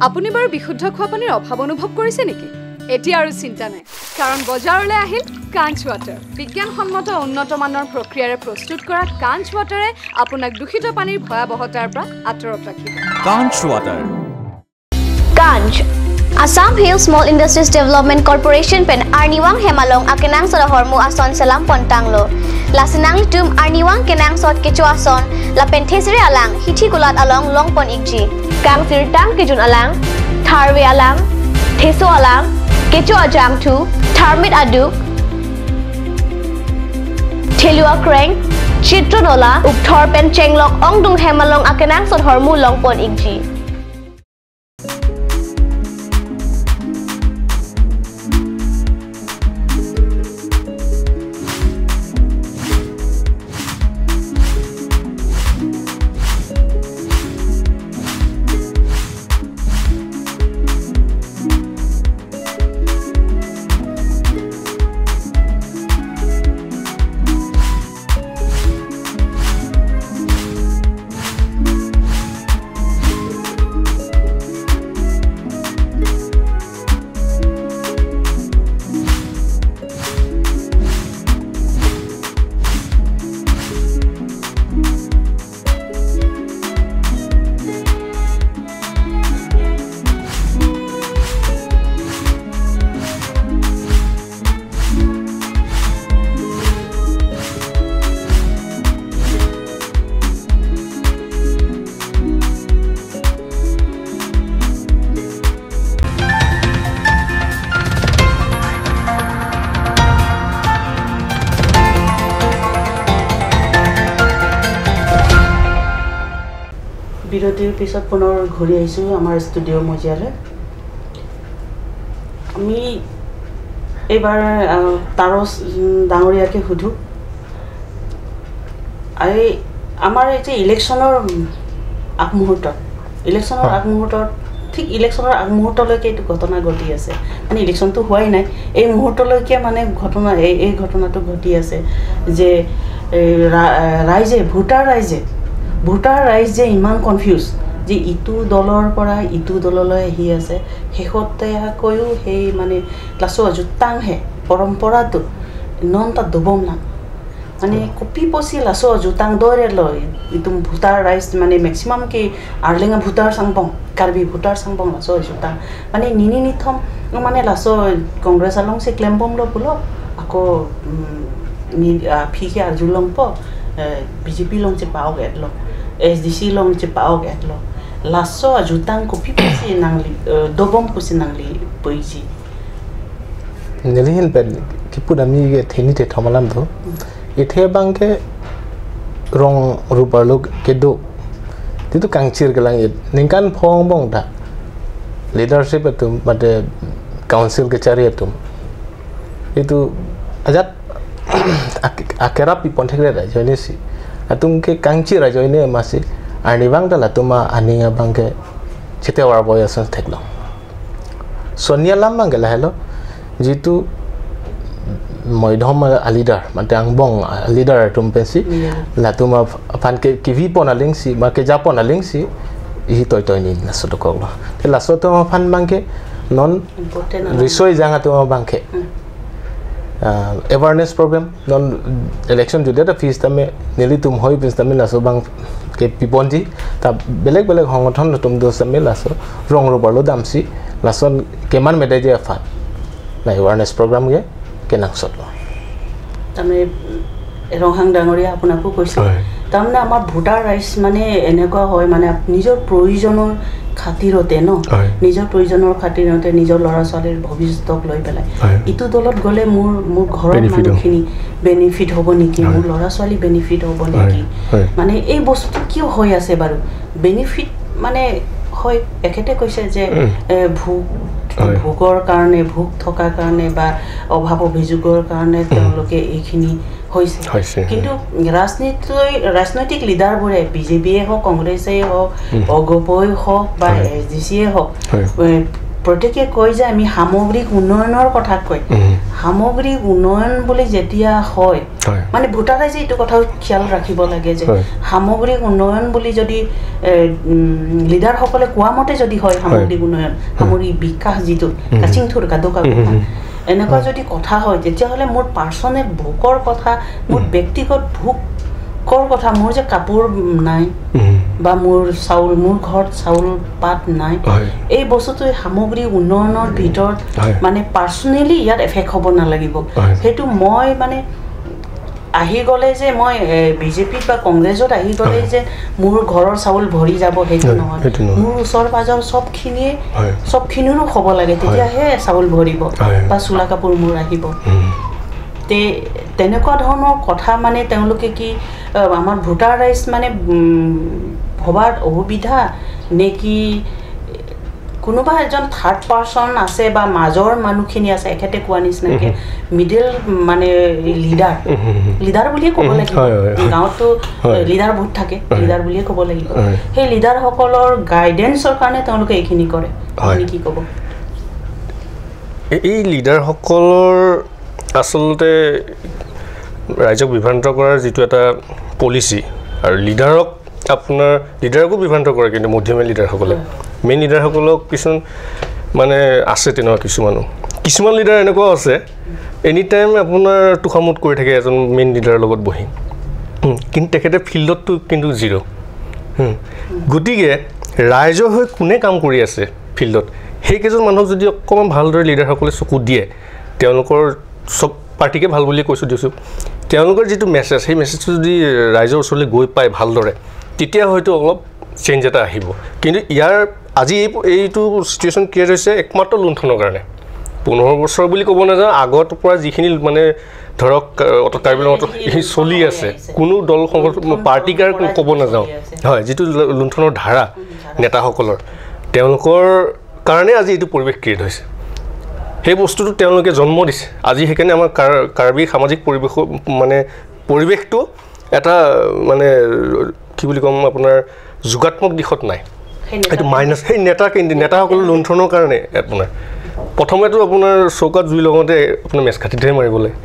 আপুনি বাৰু বিশুদ্ধ খোৱা পানীৰ অভাৱ অনুভৱ কৰিছে নেকি? এতিয়া আৰু চিন্তা নাই, কাৰণ বজাৰলৈ আহিল কাঞ্চ ৱাটাৰ। বিজ্ঞানসন্মত উন্নত মানৰ প্ৰক্ৰিয়াৰে প্ৰস্তুত কৰা কাঞ্চ ৱাটাৰে আপোনাক দূষিত পানীৰ ভয়াৱহতাৰ পৰা আঁতৰত ৰাখিব। কাঞ্চ water. Kanch Assam Hill Small Industries Development Corporation pen Arniwang Hemalong akenang sod hormu ason salam pontanglo lasinang tum Arniwang kenang sod kecho ason la pen thesre alang hithi kulat along long pon ikji kang sir tang kejun alang tharwe alang theso alang kecho ajang thu tharmit aduk thelua kreng chitronola ukthor pen chenglok ongdung Hemalong akenang sod hormu long pon ikji. বিৰতিৰ পিছত পুনৰ ঘূৰি আহিছোঁ আমাৰ studio' মজিয়ালৈ। আমি এইবাৰ তাৰস ডাঙৰীয়াকে সোধোঁ, এই আমাৰ এই যে ইলেকশ্যনৰ আগমুহূৰ্তত, ইলেকশ্যনৰ আগমুহূৰ্তত, ঠিক ইলেকশ্যনৰ আগমুহূৰ্তলৈকে এইটো ঘটনা ঘটি আছে, মানে ইলেকশ্যনটো হোৱাই নাই, এই মুহূৰ্তলৈকে মানে ঘটনা এই ঘটনাটো ঘটি আছে যে ৰাইজে, ভোটাৰ ৰাইজে ইমান কনফিউজ যে ইটো দলৰ পৰা ইটো দললৈ আহি আছে। শেহতীয়াকৈও সেই মানে ক্লাছৰ জোতাংহে পৰম্পৰাটো নন তাত দুবম না মানে কপি পচি লাছ জোতাং দৰে লয় ইটো ভোটাৰ ৰাইজ মানে মেক্সিমাম কি আৰলেঙা ভোটাৰ চাংবং কাৰ্বি ভোটাৰ চাংবং লাছ জোতাং মানে নিনি নিথম মানে লাছ কংগ্ৰেছ আলং চে ক্লেম্বম ল বোলো আকৌ ফিকে আৰ্জু লং প বিজেপি লং চে পাওক এট ল এছ ডি চি লং চে পাওক এট ল লাছ জোতাং কপি পচি নাংলি দবম পচি নাংলি পইজি নেলিহিন পেন কিপুত আমি থেনি the থমালাম ধো ইথে বাংকে রং রূপার লোক কেদো তিতু কাংচির গেলাং নিংকান ফং বং দা লিডারশিপ তুম মানে কাউন্সিল কে চারি তুম itu ajat akerap ipon thekre ra joine si atum ke kangchi ra joine masi ani bang da latuma aninga bangke chite war boy asan theklo Sonia lam bang gela hello jitu মধ্যম leader মানে আংবং leader তুম পেঞ্চি লাতুমা ফান কে কিভি পনা লিংসি বা কে জাপনা লিংসি ই তই তই নি লাছত কগল তে লাছত ফান Banke Non risoi janga tu bangke awareness program non election judia ta fees tame neli tum hoi fees tame laso bang ke pibonji ta beleg beleg সংগঠন tum dos tame laso rong robarlo damsi lason keman medaje fa la awareness program ge kenang sotlo tame Ronghang ডাঙৰীয়া আপোনাকো কৈছোঁ তাৰমানে আমাৰ voter ৰাইজ মানে এনেকুৱা হয় মানে নিজৰ প্ৰয়োজনৰ খাতিৰতে ন নিজৰ প্ৰয়োজনৰ খাতিৰতে নিজৰ ল'ৰা ছোৱালীৰ ভৱিষ্যতক লৈ পেলাই ইটো দলত গ'লে মোৰ মোৰ ঘৰৰ মানুহখিনি বেনিফিট হ'ব নেকি মোৰ ল'ৰা ছোৱালী বেনিফিট হ'ব নেকি মানে এই বস্তুটো কিয় হৈ আছে বাৰু বেনিফিট মানে হয় এখেতে কৈছে যে ভোগ ভোগৰ কাৰণে ভোগ থকাৰ কাৰণে বা অভাৱ অভিযোগৰ কাৰণে তেওঁলোকে এইখিনি হৈছে কিন্তু ৰাজনৈতিক লিডাৰবোৰে বিজেপিয়ে হওক কংগ্ৰেছেই হওক অগপই হওক বা এছ ডি চিয়ে হওক প্ৰত্যেকে কয় যে আমি সামগ্ৰিক উন্নয়নৰ কথা কয় সামগ্ৰিক উন্নয়ন বুলি যেতিয়া হয় মানে ভোটাৰ ৰাইজে এইটো কথাও খিয়াল ৰাখিব লাগে যে সামগ্ৰিক উন্নয়ন বুলি যদি লিডাৰসকলে কোৱা মতে যদি হয় সামগ্ৰিক উন্নয়ন সামগ্ৰিক বিকাশ যিটো কাচিংথুৰ গাদোকা কথা এনেকুৱা যদি কথা হয় তেতিয়াহ'লে মোৰ পাৰ্চনেল ভোকৰ কথা মোৰ ব্যক্তিগত ভোকৰ কথা মোৰ যে কাপোৰ নাই বা মোৰ চাউল মোৰ ঘৰত চাউল পাত নাই এই বস্তুটো সামগ্ৰিক উন্নয়নৰ ভিতৰত মানে পাৰ্চনেলি ইয়াত এফেক্ট হ'ব নালাগিব সেইটো মই মানে আহি গ'লে যে মই বিজেপিত বা কংগ্ৰেছত আহি গ'লে যে মোৰ ঘৰৰ চাউল ভৰি যাব সেইটো নহয় মোৰ ওচৰ পাজৰ চবখিনিয়ে চবখিনিৰো হ'ব লাগে তেতিয়াহে চাউল ভৰিব বা চোলা কাপোৰ মোৰ আহিব তেনেকুৱা ধৰণৰ কথা মানে তেওঁলোকে কি আমাৰ ভোটাৰ ৰাইজ মানে ভবাৰ অসুবিধা নেকি কোনোবা এজন থাৰ্ড পাৰ্চন আছে বা মাজৰ মানুহখিনি আছে এখেতে কোৱা নিচিনাকৈ মিডল মানে লিডাৰ লিডাৰ বুলিয়ে ক'ব লাগিব গাঁৱততো লিডাৰ বহুত থাকে লিডাৰ বুলিয়ে ক'ব লাগিব সেই লিডাৰসকলৰ গাইডেঞ্চৰ কাৰণে তেওঁলোকে এইখিনি কৰে আপুনি কি ক'ব এই লিডাৰসকলৰ আচলতে ৰাইজক বিভ্ৰান্ত কৰাৰ যিটো এটা পলিচি আৰু লিডাৰক আপোনাৰ লিডাৰকো বিভ্ৰান্ত কৰে কিন্তু মধ্যমীয়া লিডাৰসকলে মেইন লিডাৰসকলক কিছুমান মানে আছে তেনেকুৱা কিছুমানো কিছুমান লিডাৰ এনেকুৱাও আছে এনি টাইম আপোনাৰ তোষামোদ কৰি থাকে এজন মেইন লিডাৰৰ লগত বহি কিন্তু তেখেতে ফিল্ডতটো কিন্তু জিৰ' গতিকে ৰাইজৰ হৈ কোনে কাম কৰি আছে ফিল্ডত সেইকেইজন মানুহক যদি অকণমান ভালদৰে লিডাৰসকলে চকু দিয়ে তেওঁলোকৰ চব পাৰ্টিকে ভাল বুলিয়ে কৈছোঁ দিছোঁ তেওঁলোকৰ যিটো মেছেজ সেই মেছেজটো যদি ৰাইজৰ ওচৰলৈ গৈ পায় ভালদৰে তেতিয়া হয়তো অলপ চেঞ্জ এটা আহিব কিন্তু ইয়াৰ আজি এইটো চিটুৱেশ্যন ক্ৰিয়েট হৈছে একমাত্ৰ লুণ্ঠনৰ কাৰণে 15 বছৰ বুলি ক'ব নাযাওঁ আগৰ পৰা যিখিনি মানে ধৰক কাৰ্বি আংলঙত চলি আছে কোনো দল সংগঠন পাৰ্টিকাৰ ক'ব নাযাওঁ হয় যিটো লুণ্ঠনৰ ধাৰা নেতাসকলৰ তেওঁলোকৰ কাৰণে আজি এইটো পৰিৱেশ ক্ৰিয়েট হৈছে সেই বস্তুটো তেওঁলোকে জন্ম দিছে আজি সেইকাৰণে আমাৰ কাৰ্বি সামাজিক পৰিৱেশ মানে পৰিৱেশটো এটা মানে কি বুলি ক'ম আপোনাৰ যোগাত্মক দিশত নাই এইটো মাইনাছ সেই নেতা কিন্তু নেতাসকলৰ লুণ্ঠনৰ কাৰণে আপোনাৰ প্ৰথমেতো আপোনাৰ চৌকাত জুই লগাওঁতে আপোনাৰ মেচকাঠিতহে মাৰিব লাগে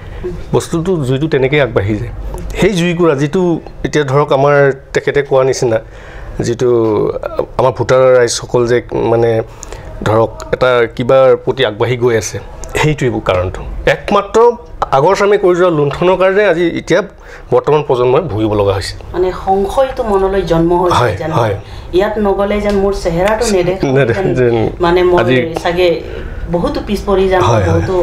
বস্তুটো জুইটো তেনেকৈয়ে আগবাঢ়ি যায় সেই জুইকুৰা যিটো এতিয়া ধৰক আমাৰ তেখেতে কোৱা নিচিনা যিটো আমাৰ ভোটাৰ ৰাইজসকল যে মানে ধৰক এটা কিবাৰ প্ৰতি আগবাঢ়ি গৈ আছে সেইটোৱে কাৰণটো একমাত্ৰ আগৰ চামে কৰি যোৱা লুণ্ঠনৰ কাৰণে আজি এতিয়া বৰ্তমান প্ৰজন্মই ভুগিব লগা হৈছে মানে সংশয়টো মনলৈ জন্ম হৈছে যেন ইয়াত নগ'লে যেন মোৰ চেহেৰাটো নেদেখে মানে মই চাগে বহুতো পিছ পৰি যাম বহুতো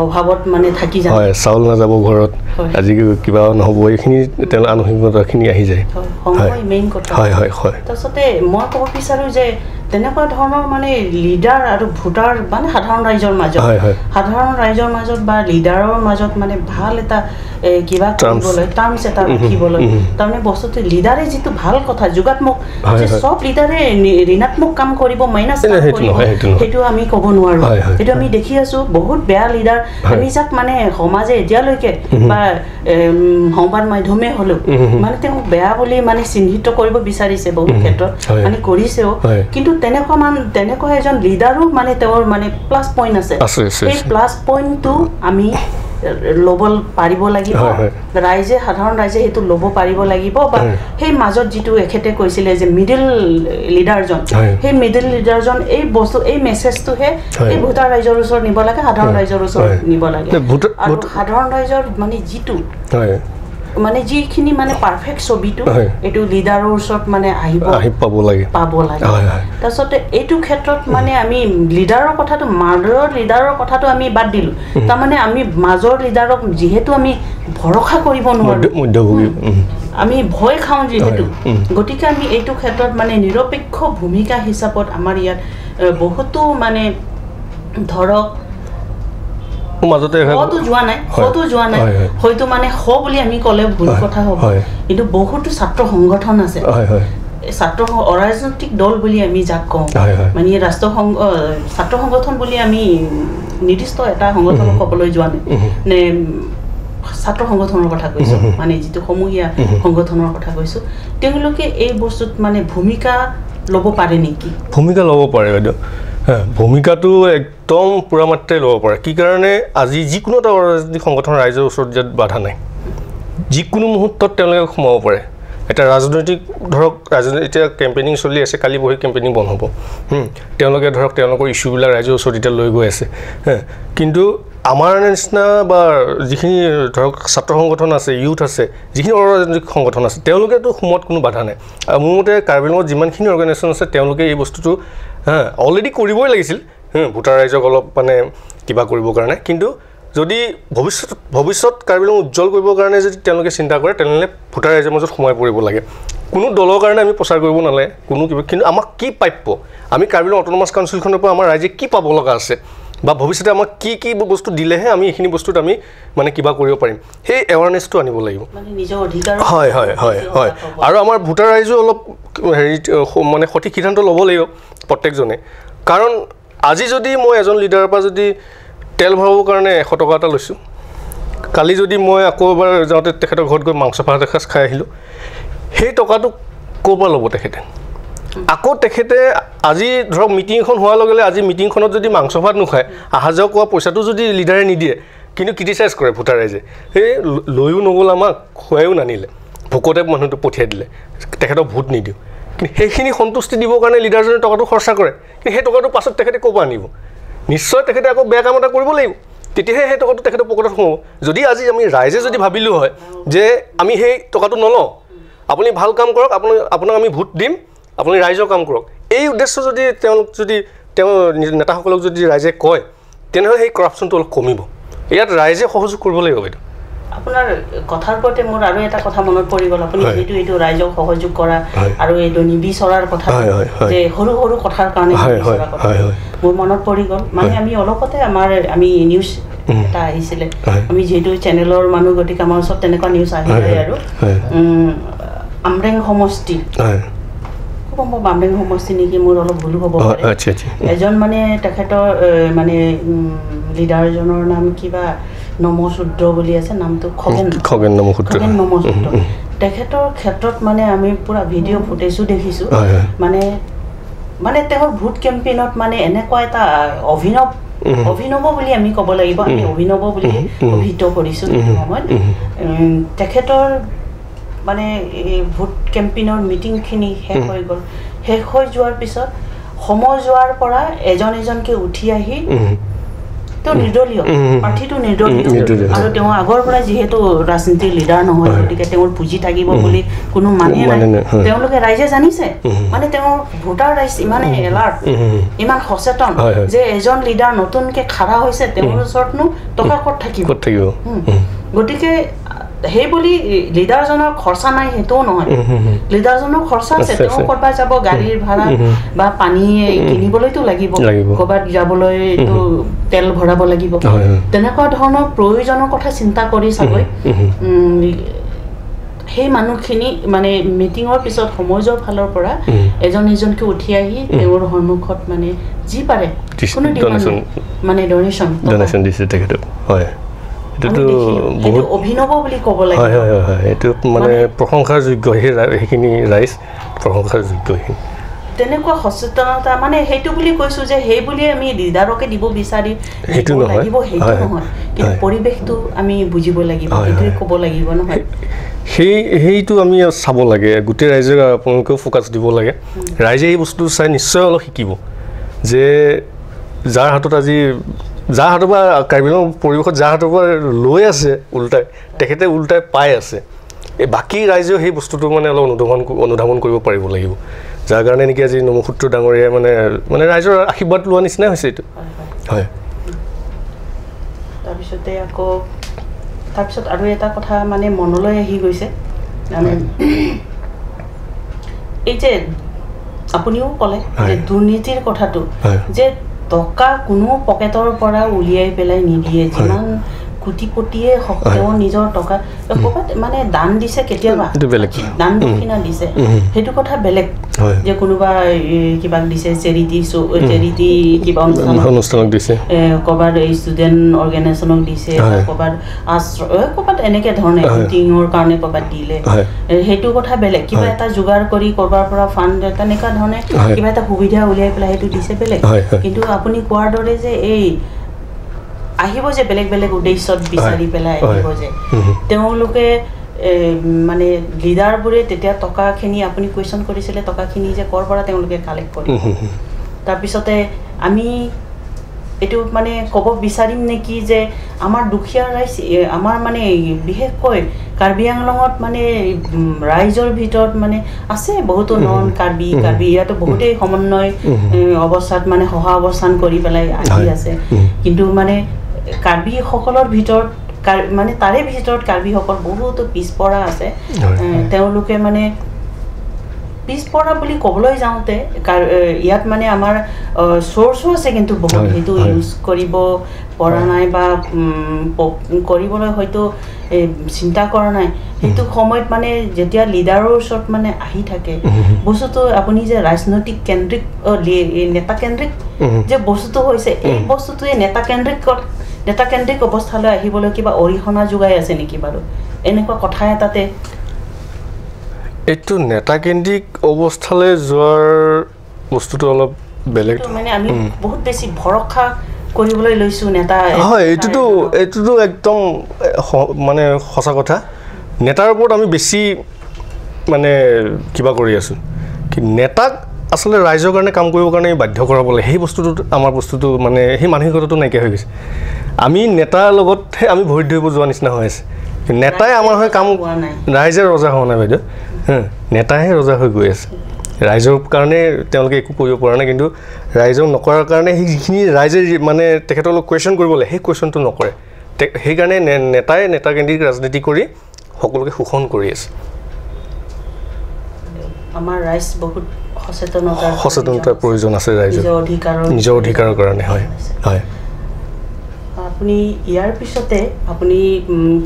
অভাৱত মানে থাকি যাম হয় চাউল নাযাব ঘৰত আজি কিবা নহ'ব এইখিনি তেওঁ আনুষংগিকতাখিনি আহি যায় সংশয় মেইন কথা হয় হয় হয় তাৰপিছতে মই ক'ব বিচাৰোঁ যে তেনেকুৱা ধৰণৰ মানে লিডাৰ আৰু ভোটাৰ মানে সাধাৰণ ৰাইজৰ মাজত সাধাৰণ ৰাইজৰ মাজত বা লিডাৰৰ মাজত মানে ভাল এটা কিবা কৰিবলৈ টাৰ্মছ এটা ৰাখিবলৈ তাৰমানে বস্তুটো লিডাৰে যিটো ভাল কথা যোগাত্মক যে চব লিডাৰে ঋণাত্মক কাম কৰিব মাইনাছ কাম কৰিব সেইটো আমি ক'ব নোৱাৰোঁ সেইটো আমি দেখি আছোঁ বহুত বেয়া লিডাৰ আমি যাক মানে সমাজে এতিয়ালৈকে বা সংবাদ মাধ্যমে হ'লেও মানে তেওঁক বেয়া বুলি মানে চিহ্নিত কৰিব বিচাৰিছে বহুত ক্ষেত্ৰত মানে কৰিছেও কিন্তু তেনেকুৱা এজন লিডাৰো মানে তেওঁৰ মানে প্লাছ পইণ্ট আছে সেই প্লাছ পইণ্টটো আমি ল'ব পাৰিব লাগিব, ৰাইজে সাধাৰণ ৰাইজে সেইটো ল'ব পাৰিব লাগিব। বা সেই মাজত যিটো এখেতে কৈছিলে যে মিডিল লিডাৰজন, সেই মিডিল লিডাৰজন এই বস্তু এই মেছেজটোহে এই ভোটাৰ ৰাইজৰ ওচৰত নিব লাগে, সাধাৰণ ৰাইজৰ ওচৰত নিব লাগে। আৰু সাধাৰণ ৰাইজৰ মানে যিটো মানে যিখিনি মানে পাৰফেক্ট ছবিটো এইটো লিডাৰৰ ওচৰত মানে আহিব পাব লাগে। তাৰপিছতে এইটো ক্ষেত্ৰত মানে আমি লিডাৰৰ কথাটো, মাজৰ লিডাৰৰ কথাটো আমি বাদ দিলোঁ। তাৰমানে আমি মাজৰ লিডাৰক যিহেতু আমি ভৰসা কৰিব নোৱাৰোঁ, আমি ভয় খাওঁ যিহেতু, গতিকে আমি এইটো ক্ষেত্ৰত মানে নিৰপেক্ষ ভূমিকা হিচাপত আমাৰ ইয়াত বহুতো মানে ধৰক যোৱা নাই, সটো যোৱা নাই, হয়তো মানে স বুলি আমি ক'লে ভুল কথা হ'ব, কিন্তু বহুতো ছাত্ৰ সংগঠন আছে, ছাত্ৰ অৰাজনৈতিক দল বুলি আমি যাক কওঁ, মানে ৰাষ্ট্ৰসংঘ ছাত্ৰ সংগঠন বুলি আমি নিৰ্দিষ্ট এটা সংগঠনক ক'বলৈ যোৱা নাই, নে ছাত্ৰ সংগঠনৰ কথা কৈছোঁ, মানে যিটো সমূহীয়া সংগঠনৰ কথা কৈছোঁ, তেওঁলোকে এই বস্তুত মানে ভূমিকা ল'ব পাৰে নেকি? ভূমিকা ল'ব পাৰে বাইদেউ, ভূমিকাটো একদম পূৰা মাত্ৰাই ল'ব পাৰে। কি কাৰণে আজি যিকোনো এটা ৰাজনৈতিক সংগঠন ৰাইজৰ ওচৰত ইয়াত বাধা নাই, যিকোনো মুহূৰ্তত তেওঁলোকে সোমাব পাৰে। এটা ৰাজনৈতিক ধৰক ৰাজনৈতিক এতিয়া কেম্পেইনিং চলি আছে, কালি পৰহি কেম্পেইনিং বন্ধ হ'ব, তেওঁলোকে ধৰক তেওঁলোকৰ ইছ্যুবিলাক ৰাইজৰ ওচৰত এতিয়া লৈ গৈ আছে। কিন্তু আমাৰ নিচিনা বা যিখিনি ধৰক ছাত্ৰ সংগঠন আছে, ইউথ আছে, যিখিনি অৰাজনৈতিক সংগঠন আছে, তেওঁলোকেতো সোমোৱাত কোনো বাধা নাই। আৰু মোৰ মতে কাৰ্বি আংলঙত যিমানখিনি অৰ্গেনাইজেশ্যন আছে তেওঁলোকে এই বস্তুটো অলৰেডি কৰিবই লাগিছিল, ভোটাৰ ৰাইজক অলপ মানে কিবা কৰিবৰ কাৰণে। কিন্তু যদি ভৱিষ্যত কাৰ্বি আংলং উজ্জ্বল কৰিবৰ কাৰণে যদি তেওঁলোকে চিন্তা কৰে, তেনেহ'লে ভোটাৰ ৰাইজৰ মাজত সোমাই পৰিব লাগে। কোনো দলৰ কাৰণে আমি প্ৰচাৰ কৰিব নালাগে কোনো কিবা, কিন্তু আমাক কি প্ৰাপ্য, আমি কাৰ্বি আংলং অট'নমাছ কাউন্সিলখনৰ পৰা আমাৰ ৰাইজে কি পাব লগা আছে বা ভৱিষ্যতে আমাক কি কি বস্তু দিলেহে আমি এইখিনি বস্তুত আমি মানে কিবা কৰিব পাৰিম, সেই এৱাৰনেছটো আনিব লাগিব। হয় হয় হয় হয়। আৰু আমাৰ ভোটাৰ ৰাইজেও অলপ হেৰি মানে সঠিক সিদ্ধান্ত ল'ব লাগিব প্ৰত্যেকজনে। কাৰণ আজি যদি মই এজন লিডাৰৰ পৰা যদি তেল ভৰাবৰ কাৰণে 100 টকা এটা লৈছোঁ, কালি যদি মই আকৌ এবাৰ যাওঁতে তেখেতৰ ঘৰত গৈ মাংস ভাত এসাঁজ খাই আহিলোঁ, সেই টকাটো ক'ৰ পৰা ল'ব তেখেতে? আকৌ তেখেতে আজি ধৰক মিটিং এখন হোৱাৰ লগে লগে আজি মিটিংখনত যদি মাংস ভাত নোখায়, অহা যোৱা কৰা পইচাটো যদি লিডাৰে নিদিয়ে, কিন্তু ক্ৰিটিচাইজ কৰে ভোটাৰ ৰাইজে, সেই লৈও নগ'ল আমাক, খুৱাইও নানিলে, ভোকতে মানুহটো পঠিয়াই দিলে, তেখেতক ভোট নিদিওঁ। কিন্তু সেইখিনি সন্তুষ্টি দিবৰ কাৰণে লিডাৰজনে টকাটো খৰচা কৰে, কিন্তু সেই টকাটো পাছত তেখেতে ক'ৰ পৰা আনিব? নিশ্চয় তেখেতে আকৌ বেয়া কাম এটা কৰিব লাগিব, তেতিয়াহে সেই টকাটো তেখেতৰ পকেটত সোমাব। যদি আজি আমি ৰাইজে যদি ভাবিলোঁ হয় যে আমি সেই টকাটো নলওঁ, আপুনি ভাল কাম কৰক, আপোনাক আমি ভোট দিম, আপুনি ৰাইজৰ কাম কৰক, এই উদ্দেশ্য যদি তেওঁলোক যদি তেওঁ নেতাসকলক যদি ৰাইজে কয়, তেনেহ'লে সেই কৰাপশ্যনটো অলপ কমিব। ইয়াত ৰাইজে সহযোগ কৰিব লাগিব বাইদেউ। আপোনাৰ কথাৰ ওপৰতে মোৰ আৰু এটা কথা মনত পৰি গ'ল। আপুনি যিহেতু এইটো ৰাইজক সহযোগ কৰা আৰু এইটো নিবিচৰাৰ কথা, যে সৰু সৰু কথাৰ কাৰণে নিবিচৰা কথা মোৰ মনত পৰি গ'ল। মানে আমি অলপতে আমি নিউজ এটা আহিছিলে, আমি যিহেতু চেনেলৰ মানুহ, গতিকে আমাৰ ওচৰত তেনেকুৱা নিউজ আহি যায়। আৰু আমৰেং সমষ্টি, খুব সম্ভৱ আমৰেং সমষ্টি নেকি, মোৰ অলপ ভুলো হ'ব পাৰে, এজন মানে তেখেতৰ মানে লিডাৰজনৰ নাম কিবা নমশূদ্ৰ বুলি আছে, নামটো খগেন নমশূদ্ৰ। তেখেতৰ ক্ষেত্ৰত মানে আমি পূৰা ভিডিঅ' ফুটেজো দেখিছোঁ, মানে মানে তেওঁৰ ভোট কেম্পেইনত মানে এনেকুৱা এটা অভিনৱ বুলি আমি ক'ব লাগিব, আমি অভিনৱ বুলি অভিহিত কৰিছোঁ সেইটো সময়ত। তেখেতৰ মানে এই ভোট কেম্পেইনৰ মিটিংখিনি শেষ হৈ গ'ল। শেষ হৈ যোৱাৰ পিছত সময় যোৱাৰ পৰা এজন এজনকৈ উঠি আহি, তেওঁ নিৰ্দলীয় প্ৰাৰ্থীটো নিৰ্দলীয়, আৰু তেওঁ আগৰ পৰা যিহেতু ৰাজনীতিৰ লিডাৰ নহয়, গতিকে তেওঁৰ পুঁজি থাকিব বুলি কোনো মানে নাই। তেওঁলোকে ৰাইজে জানিছে, মানে তেওঁৰ ভোটাৰ ৰাইজ ইমানে এলাৰ্ট, ইমান সচেতন যে এজন লিডাৰ নতুনকৈ খাৰা হৈছে, তেওঁৰ ওচৰতনো টকা ক'ত থাকিব। গতিকে সেই বুলি লিডাৰজনৰ খৰচা নাই সেইটোও নহয়, লিডাৰজনৰ খৰচা আছে, তেওঁ ক'ৰবাত যাব, গাড়ীৰ ভাড়া বা পানী কিনিবলৈতো লাগিব, ক'ৰবাত যাবলৈতো তেল ভৰাব লাগিব, তেনেকুৱা ধৰণৰ প্ৰয়োজনৰ কথা চিন্তা কৰি চাগৈ সেই মানুহখিনি মানে মিটিঙৰ পিছত সমাজৰ ফালৰ পৰা এজন এজনকে উঠি আহি তেওঁৰ সন্মুখত মানে যি পাৰে কোনো মানে ডনেশ্যন দিছে তেখেতক। হয়, এইটোতো বহুত অভিনৱ বুলি ক'ব লাগিব। হয় হয় হয়, এইটো মানে প্ৰশংসাৰ যোগ্য, সেইখিনি ৰাইজ প্ৰশংসাৰ যোগ্য সেইখিনি। তেনেকুৱা সচেতনতা মানে সেইটো বুলি কৈছোঁ যে সেই বুলিয়ে আমি লিডাৰকে দিব বিচাৰি সেইটো নহয়, সেইটো নহয়, কিন্তু পৰিৱেশটো আমি বুজিব লাগিব, সেইটোৱে ক'ব লাগিব নহয়। সেইটো আমি চাব লাগে, গোটেই ৰাইজে আপোনালোকেও ফ'কাছ দিব লাগে। ৰাইজে এই বস্তুটো চাই নিশ্চয় অলপ শিকিব যে যাৰ হাতত আজি যাৰ হাতৰ পৰা কাৰ্বি আংলং পৰিৱেশত যাৰ হাতৰ পৰা লৈ আছে ওল্টাই, তেখেতে ওল্টাই পাই আছে। এই বাকী ৰাইজেও সেই বস্তুটো মানে অলপ অনুধাৱন কৰিব পাৰিব লাগিব, যাৰ কাৰণে নেকি আজি নমসূত্ৰ ডাঙৰীয়াই মানে মানে ৰাইজৰ আশীৰ্বাদ লোৱা নিচিনাই হৈছে এইটো। হয়। তাৰপিছতে আকৌ তাৰপিছত আৰু এটা কথা মানে মনলৈ আহি গৈছে, মানে এই যে আপুনিও ক'লে যে দুৰ্নীতিৰ কথাটো, যে টকা কোনো পকেটৰ পৰা উলিয়াই পেলাই নিদিয়ে, যিমান কোটিপতিয়ে হওক তেওঁ নিজৰ টকা ক'ৰবাত মানে দান দিছে, কেতিয়াবা দান দক্ষিণা দিছে, সেইটো কথা বেলেগ, যে কোনোবা কিবাক দিছে, চেৰিটি চেৰিটি কিবা অনুষ্ঠানক দিছে, ক'ৰবাত ষ্টুডেণ্ট অৰ্গেনাইজেশ্যনক দিছে, ক'ৰবাত আশ্ৰয় ক'ৰবাত এনেকৈ ধৰণে মিটিঙৰ কাৰণে ক'ৰবাত দিলে, সেইটো কথা বেলেগ। কিবা এটা যোগাৰ কৰি ক'ৰবাৰ পৰা ফাণ্ড তেনেকুৱা ধৰণে কিবা এটা সুবিধা উলিয়াই পেলাই সেইটো দিছে বেলেগ। কিন্তু আপুনি কোৱাৰ দৰে যে এই আহিব যে বেলেগ বেলেগ উদ্দেশ্যত বিচাৰি পেলাই আহিব যে তেওঁলোকে মানে লিডাৰবোৰে তেতিয়া টকাখিনি আপুনি কুৱেশ্যন কৰিছিলে, টকাখিনি যে ক'ৰ পৰা তেওঁলোকে কালেক্ট কৰিব। তাৰপিছতে আমি এইটো মানে ক'ব বিচাৰিম নেকি যে আমাৰ দুখীয়া ৰাইজ, আমাৰ মানে বিশেষকৈ কাৰ্বি আংলঙত মানে ৰাইজৰ ভিতৰত মানে আছে বহুতো নন কাৰ্বি, কাৰ্বি ইয়াতো বহুতেই সমন্বয় অৱস্থাত মানে সহা অৱস্থান কৰি পেলাই আহি আছে, কিন্তু মানে কাৰ্বিসকলৰ ভিতৰত মানে তাৰে ভিতৰত কাৰ্বিসকল বহুতো পিছপৰা আছে। তেওঁলোকে মানে পিছপৰা বুলি ক'বলৈ যাওঁতে ইয়াত মানে আমাৰ চ'ৰ্চো আছে, কিন্তু বহুত সেইটো ইউজ কৰিব পৰা নাই বা কৰিবলৈ হয়তো চিন্তা কৰা নাই। সেইটো সময়ত মানে যেতিয়া লিডাৰৰ ওচৰত মানে আহি থাকে বস্তুটো, আপুনি যে ৰাজনৈতিক কেন্দ্ৰিক নেতাকেন্দ্ৰিক যে বস্তুটো হৈছে, এই বস্তুটোৱে নেতাকেন্দ্ৰিক অৱস্থালৈ আহিবলৈ কিবা অৰিহণা যোগাই আছে নেকি বাৰু, এনেকুৱা কথা এটাতে? এইটো নেতাকেন্দ্ৰিক অৱস্থালৈ যোৱাৰ বস্তুটো অলপ বেলেগ, মানে আমি বহুত বেছি ভৰসা কৰিবলৈ লৈছোঁ নেতা। হয়, এইটোতো একদম মানে সঁচা কথা, নেতাৰ ওপৰত আমি বেছি মানে কিবা কৰি আছোঁ। কি নেতাক আচলতে ৰাইজৰ কাৰণে কাম কৰিবৰ কাৰণে বাধ্য কৰাব লাগে, সেই বস্তুটোত আমাৰ বস্তুটো মানে সেই মানসিকতাটো নাইকিয়া হৈ গৈছে। আমি নেতাৰ লগতহে আমি ভৰি ধৰিব যোৱা নিচিনা হৈ আছে। নেতাই আমাৰ হৈ কাম, ৰাইজে ৰজা হোৱা নাই বাইদেউ, নেতাহে ৰজা হৈ গৈ আছে। ৰাইজৰ কাৰণে তেওঁলোকে একো কৰিব পৰা নাই, কিন্তু ৰাইজক নকৰাৰ কাৰণে সেই যিখিনি ৰাইজে মানে তেখেতলোক কুৱেশ্যন কৰিব লাগে, সেই কুৱেশ্যনটো নকৰে। সেইকাৰণে নেতাই নেতাকেন্দ্ৰিক ৰাজনীতি কৰি সকলোকে শোষণ কৰি আছে। আমাৰ ৰাইজ বহুত সচেতনতাৰ প্ৰয়োজন আছে, ৰাইজৰ নিজৰ অধিকাৰৰ কাৰণে। হয় হয়। আপুনি ইয়াৰ পিছতে আপুনি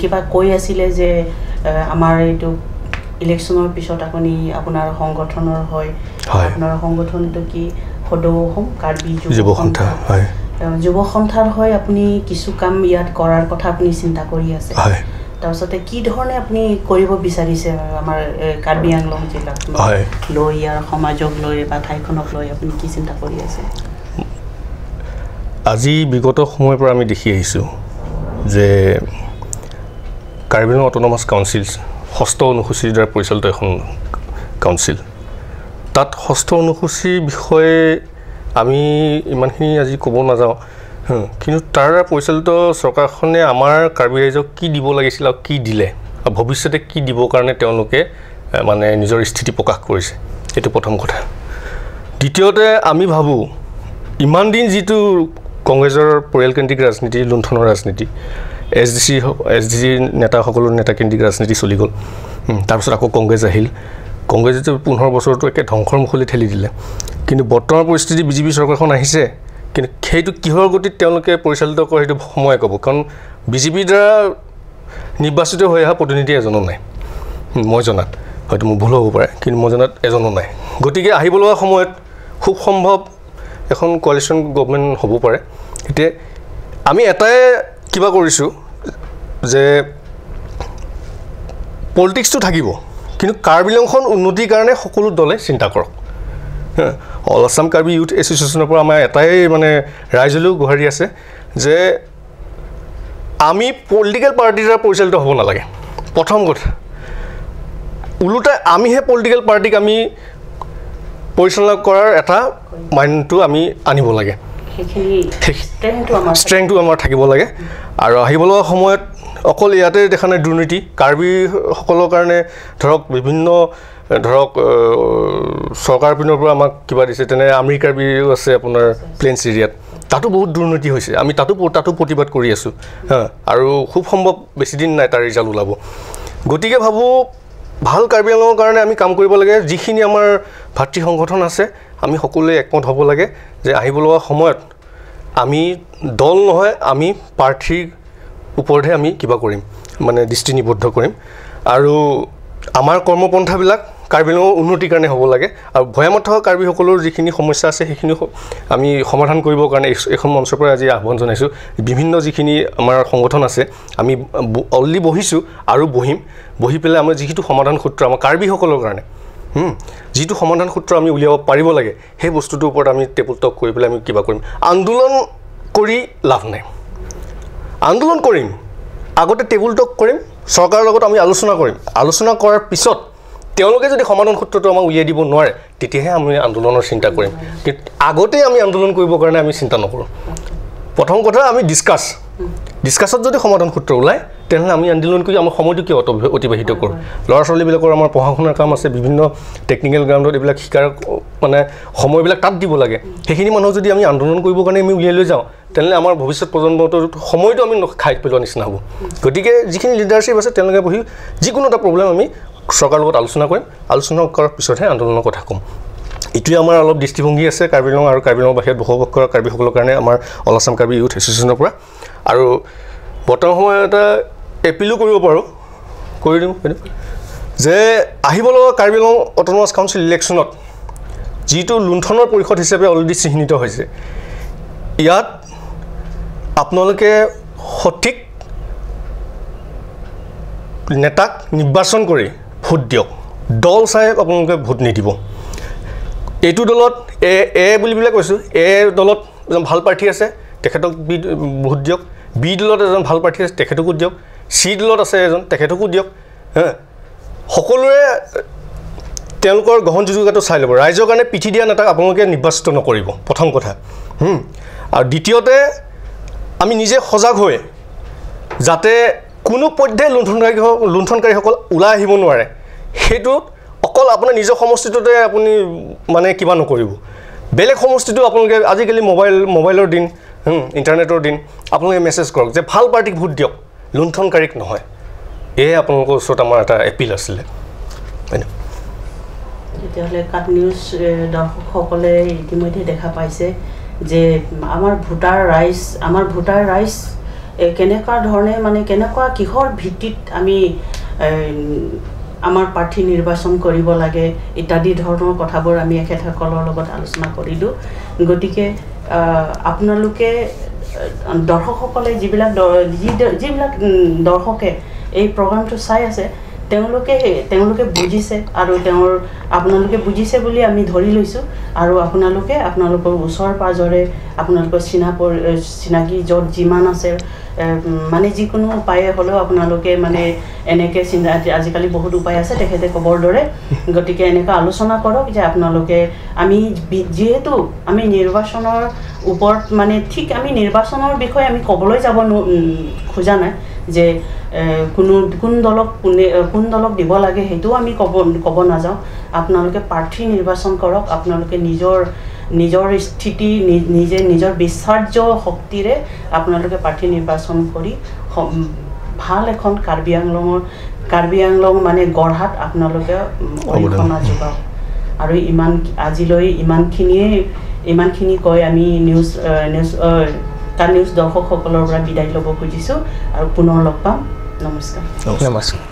কিবা কৈ আছিলে যে আমাৰ এইটো ইলেকশ্যনৰ পিছত আপুনি আপোনাৰ সংগঠনৰ হয়, আপোনাৰ সংগঠনটো কি সদৌ অসম কাৰ্বি যুৱ সন্থা? হয়, যুৱ সন্থাৰ হয়। আপুনি কিছু কাম ইয়াত কৰাৰ কথা আপুনি চিন্তা কৰি আছে, তাৰপিছতে কি ধৰণে আপুনি কৰিব বিচাৰিছে আমাৰ কাৰ্বি আংলং জিলাক লৈ, ইয়াৰ সমাজক লৈ বা ঠাইখনক লৈ আপুনি কি চিন্তা কৰি আছে? আজি বিগত সময়ৰ পৰা আমি দেখি আহিছোঁ যে কাৰ্বি আংলং অট'নমাছ কাউন্সিল ষষ্ঠ অনুসূচীৰ দ্বাৰা পৰিচালিত এখন কাউন্সিল। তাত ষষ্ঠ অনুসূচীৰ বিষয়ে আমি ইমানখিনি আজি ক'ব নাযাওঁ, কিন্তু তাৰ দ্বাৰা পৰিচালিত চৰকাৰখনে আমাৰ কাৰ্বি ৰাইজক কি দিব লাগিছিল আৰু কি দিলে আৰু ভৱিষ্যতে কি দিবৰ কাৰণে তেওঁলোকে মানে নিজৰ স্থিতি প্ৰকাশ কৰিছে, এইটো প্ৰথম কথা। দ্বিতীয়তে আমি ভাবোঁ ইমান দিন যিটো কংগ্ৰেছৰ পৰিয়ালকেন্দ্ৰিক ৰাজনীতি, লুণ্ঠনৰ ৰাজনীতি, এছ ডি চিৰ নেতাসকলৰ নেতাকেন্দ্ৰিক ৰাজনীতি চলি গ'ল, তাৰপিছত আকৌ কংগ্ৰেছ আহিল, কংগ্ৰেছেতো 15 বছৰটো একে ধ্বংসৰ মুখলৈ ঠেলি দিলে। কিন্তু বৰ্তমান পৰিস্থিতি বিজেপি চৰকাৰখন আহিছে, কিন্তু সেইটো কিহৰ গতিত তেওঁলোকে পৰিচালিত কৰে সেইটো সময়ে ক'ব, কাৰণ বিজেপিৰ দ্বাৰা নিৰ্বাচিত হৈ অহা প্ৰতিনিধি এজনো নাই মই জনাত, হয়তো মোৰ ভুল হ'ব পাৰে, কিন্তু মই জনাত এজনো নাই। গতিকে আহিব লগা সময়ত খুব সম্ভৱ এখন কোৱালিশ্যন গভমেণ্ট হ'ব পাৰে। এতিয়া আমি এটাই কিবা কৰিছোঁ যে পলিটিক্সটো থাকিব, কিন্তু কাৰ্বি আংলংখন উন্নতিৰ কাৰণে সকলো দলে চিন্তা কৰক। অল আছাম কাৰ্বি ইউথ এছ'চিয়েশ্যনৰ পৰা আমাৰ এটাই মানে ৰাইজলৈও গোহাৰি আছে যে আমি পলিটিকেল পাৰ্টিৰ দ্বাৰা পৰিচালিত হ'ব নালাগে। প্ৰথম কথা, ওলোটাই আমিহে পলিটিকেল পাৰ্টিক আমি পৰিচালনা কৰাৰ এটা মাইণ্ডটো আমি আনিব লাগে, ষ্ট্ৰেংথটো আমাৰ থাকিব লাগে। আৰু আহিব লগা সময়ত অকল ইয়াতে দেখা নাই দুৰ্নীতি, কাৰ্বিসকলৰ কাৰণে ধৰক বিভিন্ন ধৰক চৰকাৰ পিনৰ পৰা আমাক কিবা দিছে, তেনে আমিৰ কাৰ্বিও আছে আপোনাৰ প্লেইনছ এৰিয়াত, তাতো বহুত দুৰ্নীতি হৈছে, আমি তাতো প্ৰতিবাদ কৰি আছোঁ। হা, আৰু খুব সম্ভৱ বেছিদিন নাই তাৰ ৰিজাল্ট ওলাব। গতিকে ভাবোঁ ভাল কাৰ্বি আংলঙৰ কাৰণে আমি কাম কৰিব লাগে। যিখিনি আমাৰ ভাতৃ সংগঠন আছে আমি সকলোৱে একমত হ'ব লাগে যে আহিব লগা সময়ত আমি দল নহয়, আমি প্ৰাৰ্থীৰ ওপৰতহে আমি কিবা কৰিম, মানে দৃষ্টি নিবদ্ধ কৰিম। আৰু আমাৰ কৰ্মপন্থাবিলাক কাৰ্বি আংলঙৰ উন্নতিৰ কাৰণে হ'ব লাগে। আৰু ভৈয়ামত থকা কাৰ্বিসকলৰ যিখিনি সমস্যা আছে সেইখিনি আমি সমাধান কৰিবৰ কাৰণে এইখন মঞ্চৰ পৰা আজি আহ্বান জনাইছোঁ। বিভিন্ন যিখিনি আমাৰ সংগঠন আছে আমি অলৰেডি বহিছোঁ আৰু বহিম, বহি পেলাই আমাৰ যিটো সমাধান সূত্ৰ আমাৰ কাৰ্বিসকলৰ কাৰণে যিটো সমাধান সূত্ৰ আমি উলিয়াব পাৰিব লাগে, সেই বস্তুটোৰ ওপৰত আমি টেবুল টক কৰি পেলাই আমি কিবা কৰিম। আন্দোলন কৰি লাভ নাই, আন্দোলন কৰিম আগতে টেবুল টক কৰিম, চৰকাৰৰ লগত আমি আলোচনা কৰিম। আলোচনা কৰাৰ পিছত তেওঁলোকে যদি সমাধান সূত্ৰটো আমাক উলিয়াই দিব নোৱাৰে তেতিয়াহে আমি আন্দোলনৰ চিন্তা কৰিম। কিন্তু আগতেই আমি আন্দোলন কৰিবৰ কাৰণে আমি চিন্তা নকৰোঁ। প্ৰথম কথা আমি ডিছকাছত যদি সমাধান সূত্ৰ ওলায় তেনেহ'লে আমি আন্দোলন কৰি আমাৰ সময়টো কিয় অতিবাহিত কৰোঁ। ল'ৰা ছোৱালীবিলাকৰ আমাৰ পঢ়া শুনাৰ কাম আছে, বিভিন্ন টেকনিকেল গ্ৰাউণ্ডত এইবিলাক শিকাৰ মানে সময়বিলাক তাত দিব লাগে। সেইখিনি মানুহ যদি আমি আন্দোলন কৰিবৰ কাৰণে আমি উলিয়াই লৈ যাওঁ তেনেহ'লে আমাৰ ভৱিষ্যত প্ৰজন্মটোৰ সময়টো আমি খাই পেলোৱা নিচিনা হ'ব। গতিকে যিখিনি লিডাৰশ্বিপ আছে তেওঁলোকে বহি যিকোনো এটা প্ৰব্লেম আমি চৰকাৰৰ লগত আলোচনা কৰিম, আলোচনা কৰাৰ পিছতহে আন্দোলনৰ কথা ক'ম। এইটোৱে আমাৰ অলপ দৃষ্টিভংগী আছে কাৰ্বি আংলং আৰু কাৰ্বি আংলঙৰ বাহিৰত বসবাস কৰা কাৰ্বিসকলৰ কাৰণে আমাৰ অল আছাম কাৰ্বি ইউথ এছ'চিয়েশ্যনৰ পৰা। আৰু বৰ্তমান সময়ত এটা এপিলো কৰিব পাৰোঁ, কৰি দিওঁ যে আহিব লগা কাৰ্বি আংলং অট'নমাছ কাউন্সিল ইলেকশ্যনত যিটো লুণ্ঠনৰ পৰিষদ হিচাপে অলৰেডি চিহ্নিত হৈছে, ইয়াত আপোনালোকে সঠিক নেতাক নিৰ্বাচন কৰি ভোট দিয়ক। দল চাই আপোনালোকে ভোট নিদিব। এইটো দলত এ এ বুলি পেলাই কৈছোঁ, এ দলত এজন ভাল প্ৰাৰ্থী আছে তেখেতক বি ভোট দিয়ক, বি দলত এজন ভাল প্ৰাৰ্থী আছে তেখেতকো দিয়ক, চি দলত আছে এজন তেখেতকো দিয়ক। হা, সকলোৰে তেওঁলোকৰ গ্ৰহণযোগ্যতাটো চাই ল'ব। ৰাইজৰ কাৰণে পিঠি দিয়া নেতাক আপোনালোকে নিৰ্বাচিত নকৰিব, প্ৰথম কথা। আৰু দ্বিতীয়তে আমি নিজে সজাগ হৈ যাতে কোনো পধ্যে লুণ্ঠনকাৰীসকল ওলাই আহিব নোৱাৰে, সেইটোত অকল আপোনাৰ নিজৰ সমষ্টিটোতে আপুনি মানে কিবা নকৰিব, বেলেগ সমষ্টিটো আপোনালোকে আজিকালি মোবাইলৰ দিন, ইণ্টাৰনেটৰ দিন, আপোনালোকে মেছেজ কৰক যে ভাল পাৰ্টিক ভোট দিয়ক, লুণ্ঠনকাৰীক নহয়। এয়ে আপোনালোকৰ ওচৰত আমাৰ এটা এপিল আছিলে। তেতিয়াহ'লে কাট নিউজ দৰ্শকসকলে ইতিমধ্যে দেখা পাইছে যে আমাৰ ভোটাৰ ৰাইজ কেনেকুৱা ধৰণে মানে কেনেকুৱা কিহৰ ভিত্তিত আমি আমাৰ প্ৰাৰ্থী নিৰ্বাচন কৰিব লাগে ইত্যাদি ধৰণৰ কথাবোৰ আমি এখেতসকলৰ লগত আলোচনা কৰিলোঁ। গতিকে আপোনালোকে দৰ্শকসকলে যিবিলাক দৰ্শকে এই প্ৰগ্ৰামটো চাই আছে তেওঁলোকে বুজিছে আৰু আপোনালোকে বুজিছে বুলি আমি ধৰি লৈছোঁ। আৰু আপোনালোকে আপোনালোকৰ ওচৰ পাঁজৰে আপোনালোকৰ চিনাকি য'ত যিমান আছে মানে যিকোনো উপায়ে হ'লেও আপোনালোকে মানে এনেকৈ আজিকালি বহুত উপায় আছে তেখেতে ক'বৰ দৰে। গতিকে এনেকৈ আলোচনা কৰক যে আপোনালোকে আমি যিহেতু আমি নিৰ্বাচনৰ ওপৰত মানে ঠিক আমি নিৰ্বাচনৰ বিষয়ে আমি ক'বলৈ যাব খোজা নাই যে কোন দলক কোন দলক দিব লাগে সেইটোও আমি ক'ব নাযাওঁ। আপোনালোকে প্ৰাৰ্থী নিৰ্বাচন কৰক, আপোনালোকে নিজৰ স্থিতি নিজে নিজৰ বিশ্বাৰ্য শক্তিৰে আপোনালোকে প্ৰাৰ্থী নিৰ্বাচন কৰি ভাল এখন কাৰ্বি আংলং মানে গঢ়াত আপোনালোকে অৰিহণা যোগাওক। আৰু আজিলৈ ইমানখিনি কৈ আমি নিউজ দৰ্শকসকলৰ পৰা বিদায় ল'ব খুজিছোঁ আৰু পুনৰ লগ পাম। নমস্কাৰ। নমস্কাৰ।